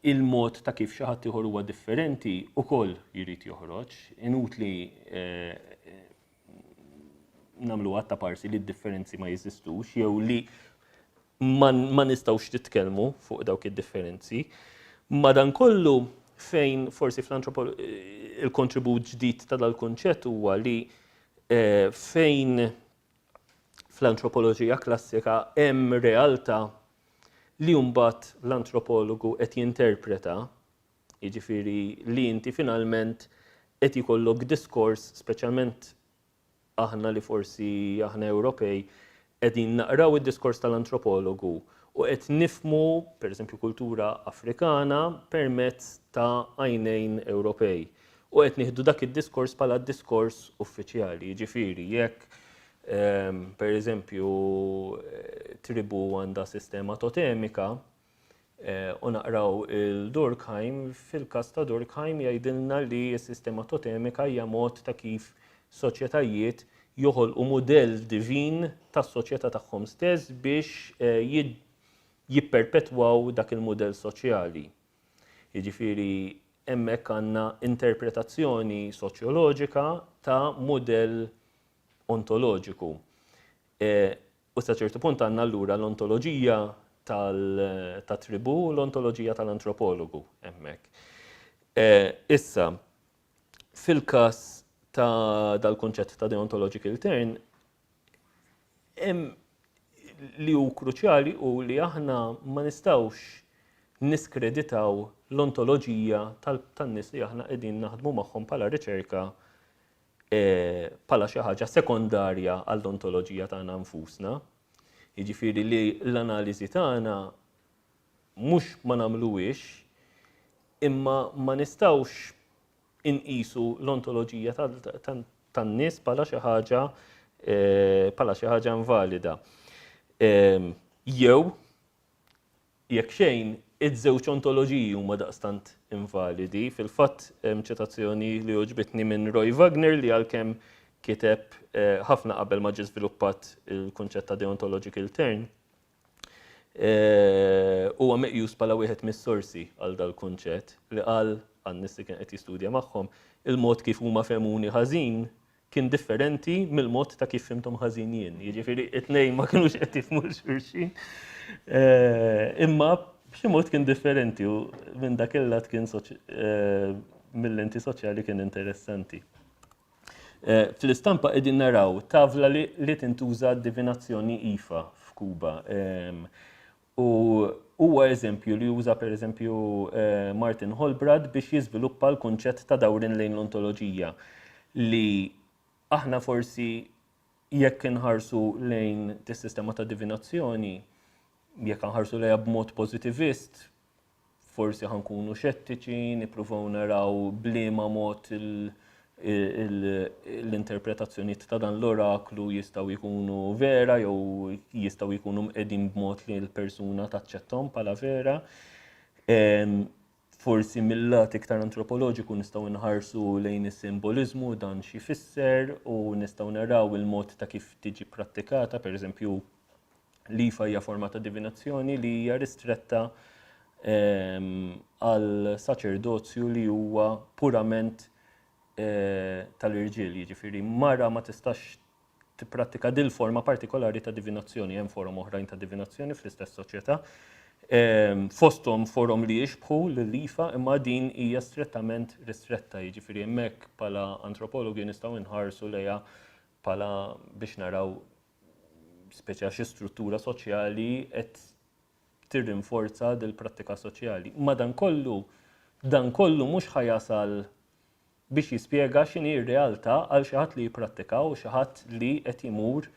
il-mod ta' kif xi ħadd ieħor huwa differenti ukoll jrid joħroġ. Inutli eh, nagħmlu għatta parsi li d-differenzi ma jeżistux jew li ma nistgħux nitkellmu fuq dawk id-differenzi. Madankollu fejn forsi fl-antropol il-kontribut ġdid ta' dal-kunċett huwa li eh, fejn fl-antropoloġija klassika hemm realtà li mbagħad l-antropologu qed jinterpreta, jiġifieri li inti finalment qed jkollok diskors, speċjalment aħna li forsi aħna Ewropej, qegħdin naqraw id-diskors tal-antropologu u qed nifhmu, pereżempju, kultura Afrikana permezz ta' għajnejn Ewropej. U qed nieħdu dak id-diskors bħala diskors uffiċjali. Jiġifieri, jekk pereżempju tribu għandha sistema totemika, U naqraw il-Durkheim, fil-każ ta' Durkheim jgħidilna li s-sistema totemika hija mod ta' kif soċjetajiet joħolqu mudell divin tas-soċjetà tagħhom stess biex jipperpetwaw dak il-mudell soċjali. Jiġifieri hemmhekk għandna interpretazzjoni soċjoloġika ta' mudell ontoloġiku. U sa ċertu punt għandna allura l-ontoloġija tat-tribù u l-ontoloġija tal-antropologu hemmhekk. Issa, fil-każ ta' dal-kunċett ta' deontological turn, hemm li hu kruċjali hu li aħna ma nistgħux niskreditaw l-ontoloġija tan-nies li aħna qegħdin naħdmu magħhom bħala riċerka bħala xi ħaġa sekondarja għall-ontoloġija tagħna nfusna. Jiġifieri li l-analiżi tagħna mhux ma nagħmluhiex, imma ma nistgħux inqisu l-ontoloġija tan-nies bħala xi ħaġa bħala xi ħaġa invalida. Jew Jekk xejn, iż-żewġ ontoloġiji huma daqstant invalidi. Fil-fatt, hemm ċitazzjoni li għoġbitni minn Roy Wagner li għalkemm kiteb ħafna qabel ma ġie żviluppat il-kunċett ta' deontological turn, huwa meqjus bħala wieħed mis-sorsi għal dal-kunċett li qal għan-nies li kien qed jistudja magħhom, il-mod kif huma fehmuni ħażin kien differenti mill-mod ta' kif fhimthom ħażin jien. Jiġifieri it-tnejn ma kinux qed jifhmu 'l xulxin. Imma b'xi mod kien differenti u minn dak il-lat kien mill-lenti soċjali kien interessanti. Fl-istampa qegħdin naraw tavla li tintuża d-divinazzjoni Ifa f'Kuba. U huwa eżempju li uża pereżempju Martin Holbrad biex jiżviluppa l-kunċett ta' dawrien lejn l-ontoloġija li aħna forsi jekk inħarsu lejn dis-sistema ta' divinazzjoni, jekk nħarsu lejha b'mod pożitivist, Forsi ħa nkunu xettiċi, nippruvaw naraw b'liema mod l-interpretazzjonijiet ta' dan l-oraklu jistgħu jkunu vera jew jistgħu jkunu mqegħdin b'mod li l-persuna taċċetthom bħala vera. Forsi mill-lat iktar antropoloġiku nistgħu nħarsu lejn is-simboliżmu dan x'jfisser u nistgħu naraw il-mod ta' kif tiġi prattikata, pereżempju L-ifa hija forma ta' divinazzjoni li hija ristretta għal saċerdozju li huwa purament eh, tal-irġiel, jiġifieri mara ma tistax tipprattika dil forma partikolari ta' divinazzjoni, hemm forom oħrajn ta' divinazzjoni fl-istess soċjetà. Fosthom forom li jixbħu lill-ifa imma din hija strettament ristretta, jiġifieri hemmhekk bħala antropologi nistgħu nħarsu lejha bħala biex naraw speċi xi struttura soċjali qed tirrinforza dil-prattika soċjali. Madankollu, dan kollu mhux ħa jasal biex jispjega x'inhi r-realtà għal xi ħadd li jipprattika u xi ħadd li qed imur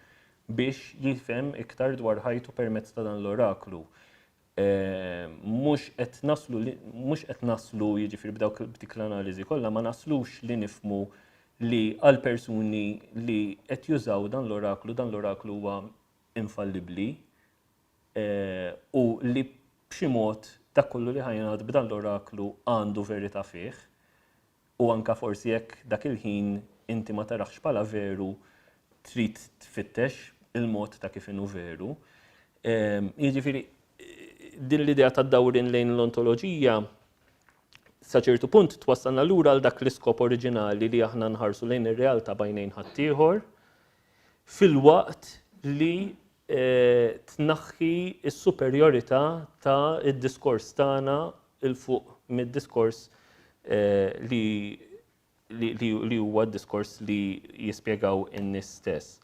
biex jifhem iktar dwar ħajtu permezz ta' dan l-oraklu. Mhux qed naslu mhux qed naslu jiġifieri b'dawk b'dik l-analiżi kollha ma naslux li nifhmu li għal persuni li qed jużaw dan l-oraklu dan l-oraklu huwa infallibbli u li b'xi mod dak kollu li ħa jingħad b'dan l-oraklu għandu verità fih. U anke forsi jekk dak il-ħin inti ma tarahx bħala veru trid tfittex il-mod ta' kif inhu veru. Jiġifieri din l-idea ta' dawrin lejn l-ontoloġija sa ċertu punt twassalna lura għal dak l-iskop oriġinali li aħna nħarsu lejn ir-realtà b'għajnejn ħaddieħor filwaqt li tnaħħi s-superjorità ta' d-diskors tagħna 'l fuq mid-diskors li li huwa d-diskors li jispjegaw in-nies stess.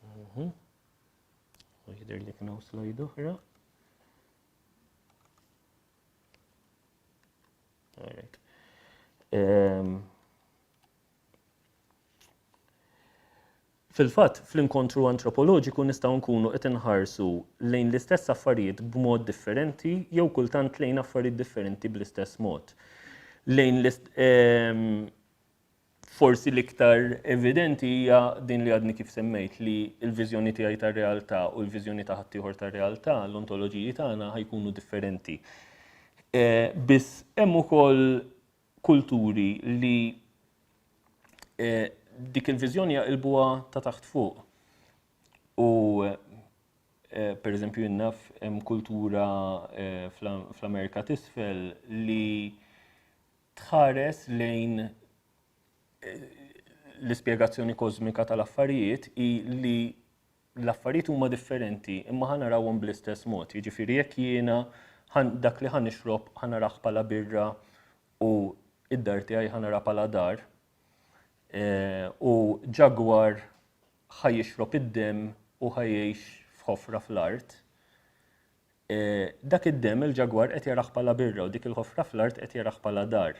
Mhm. U jidher li kien hawn slide oħra. All right. Um, Fil-fatt, fl-inkontru antropoloġiku nistgħu nkunu qed inħarsu lejn l-istess affarijiet b'mod differenti jew kultant lejn affarijiet differenti bl-istess mod. Lejn ehm, forsi l-iktar evidenti hija din li għadni kif semmejt li l-viżjoni tiegħi tar-realtà u l-viżjoni ta' ħaddieħor tar-realtà, l-ontoloġiji tagħna ħajkunu differenti. Eh, biss hemm ukoll kulturi li eh, dik il-viżjoni jaqilbuha ta' taħt fuq. U eh, per eżempju jinnaf hemm kultura eh, fl-Amerika t'isfel li tħares lejn l-ispjegazzjoni kosmika tal-affarijiet i li l-affarijiet huma differenti imma ħa narawhom bl-istess mod. Jiġifieri jekk jiena dak li ħa nixrob ħa narah bħala birra u id-dar tiegħi ħa nara bħala dar eh, u ġagwar ħa jixrob id-demm u ħa jgħix f'ħofra fl-art. Dak id-demm il-ġagwar qed jarah bħala birra u dik il-ħofra fl-art qed jarah bħala dar.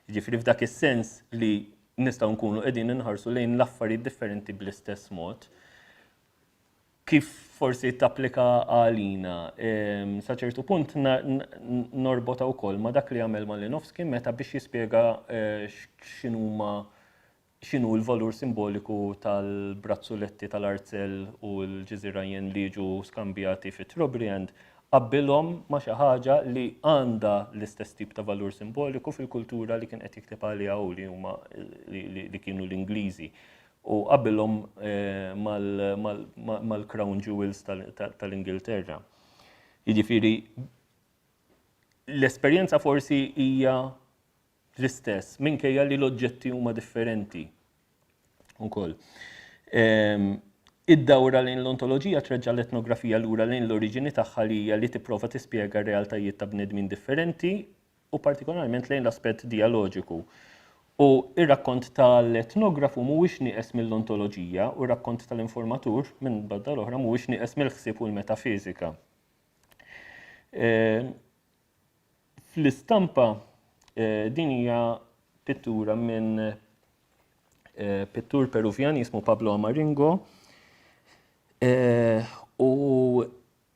Jiġifieri f'dak is-sens li nistgħu nkunu qegħdin inħarsu lejn l-affarijiet differenti bl-istess mod. Kif forsi tapplika għalina, sa ċertu punt norbotha wkoll ma' dak li għamel Malinowski meta biex jispjega x'inhuma X'inhu l-valur simboliku tal-brazzuletti tal-arzell u l-ġiżirajjen li jiġu skambjati fi Trobriand, qabbilhom ma' xi ħaġa li għandha l-istess tip ta' valur simboliku fil-kultura li kien qed jikteb għaliha hu li huma li kienu l-Ingliżi u qabbilhom mal-Crown Jewels tal-Ingilterra. Jiġifieri l-esperjenza forsi hija l-istess, minkejja li l-oġġetti huma differenti ukoll. Ehm, id-dawra lejn l-ontoloġija treġġa' l-etnografija lura lejn l-oriġini tagħha li hija li tipprova tispjega r-realtajiet ta' bnedmin differenti u partikolarment lejn l-aspett dijaloġiku. U ir-rakkont tal-etnografu mhuwiex nieqes mill-ontoloġija u r-rakkont tal-informatur minn badda l-oħra mhuwiex nieqes mill-ħsieb u l-metafiżika. Ehm, Fl-istampa din hija pittura minn pittur Peruvjan jismu Pablo Amaringo u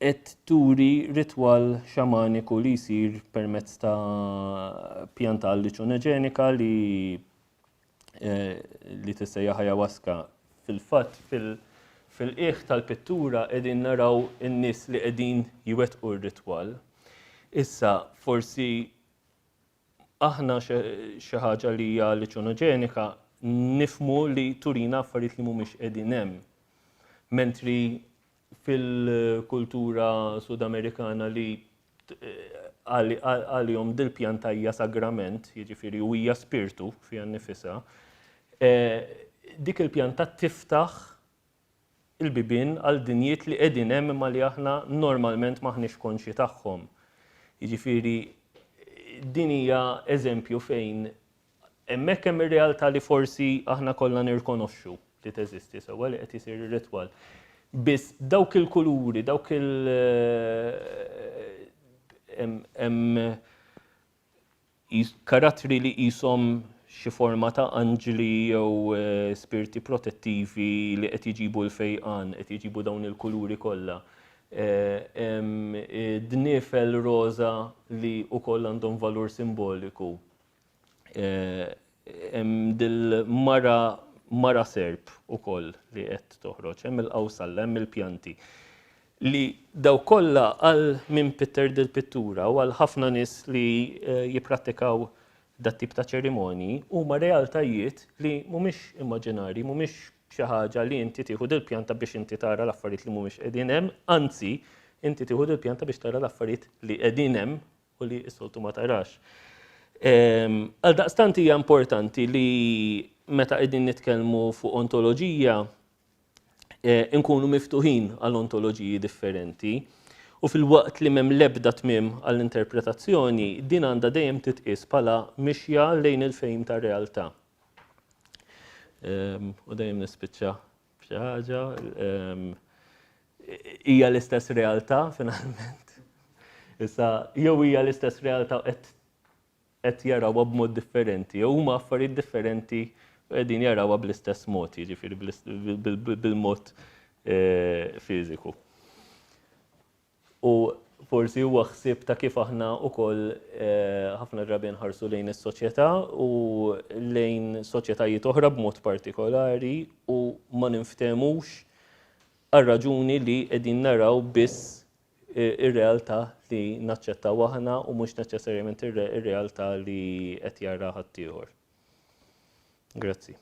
qed turi ritwal xamaniku li jsir permezz ta' pjanta alluċinoġenika li li tissejjaħ ayahuasca. Fil-fatt fil-qiegħ tal-pittura qegħdin naraw in-nies li qegħdin jwettqu r-ritwal. Issa forsi aħna xi ħaġa li hija alluċinoġenika nifhmu li turina affarijiet li mhumiex qegħdin hemm. Mentri fil-kultura Sudamerikana li għalihom dil-pjanta hija sagrament, jiġifieri u hija spirtu fiha nnifisha, eh, dik il-pjanta tiftaħ il-bibien għal dinjiet li qegħdin hemm imma li aħna normalment maħniex konxji tagħhom. Jiġifieri din hija eżempju fejn Hemmhekk hemm ir-realtà li forsi aħna kollha nirkonoxxu li teżisti sewwa li qed isir ir-ritwal. Biss dawk il-kuluri, dawk il hemm karattri li qishom xi forma ta' anġli jew spirti protettivi li qed jġibu l-fejqan, qed jġibu dawn il-kuluri kollha. Hemm dniefel roża li wkoll għandhom valur simboliku. Hemm dil-mara mara serp ukoll li qed toħroġ, hemm il-qawsalla, hemm il-pjanti. Li daw kollha għal min pitter dil-pittura u għal ħafna nies li eh, jipprattikaw dat tip ta' ċerimonji huma realtajiet li mhumiex immaġinari, mhumiex xi ħaġa li inti tieħu dil-pjanta biex inti tara l-affarijiet li mhumiex qegħdin hemm, anzi inti tieħu dil-pjanta biex tara l-affarijiet li qegħdin hemm u li s-soltu ma tarax. Ehm, għaldaqstant hija importanti li meta qegħdin nitkellmu fuq ontoloġija Inkunu miftuħin għal ontoloġiji differenti u filwaqt li m'hemm l-ebda tmiem għall-interpretazzjoni, din għandha dejjem titqies bħala mixja lejn il-fehim tar-realtà. U dejjem nispiċċa b'xi ħaġa. Hija l-istess realtà finalment. Issa jew hija l-istess realtà qed qed jarawha b'mod differenti, jew huma affarijiet differenti u qegħdin jarawha bl-istess mod, jiġifieri bil-mod eh, fiżiku. U forsi huwa ħsieb ta' kif aħna wkoll eh, ħafna drabi nħarsu lejn is-soċjetà u lejn soċjetajiet oħra b'mod partikolari u ma ninftehmux għal raġuni li qegħdin naraw biss ir-realtà li naċċettaw aħna u mhux neċessarjament ir-realtà li qed jara ħaddieħor. Grazzi.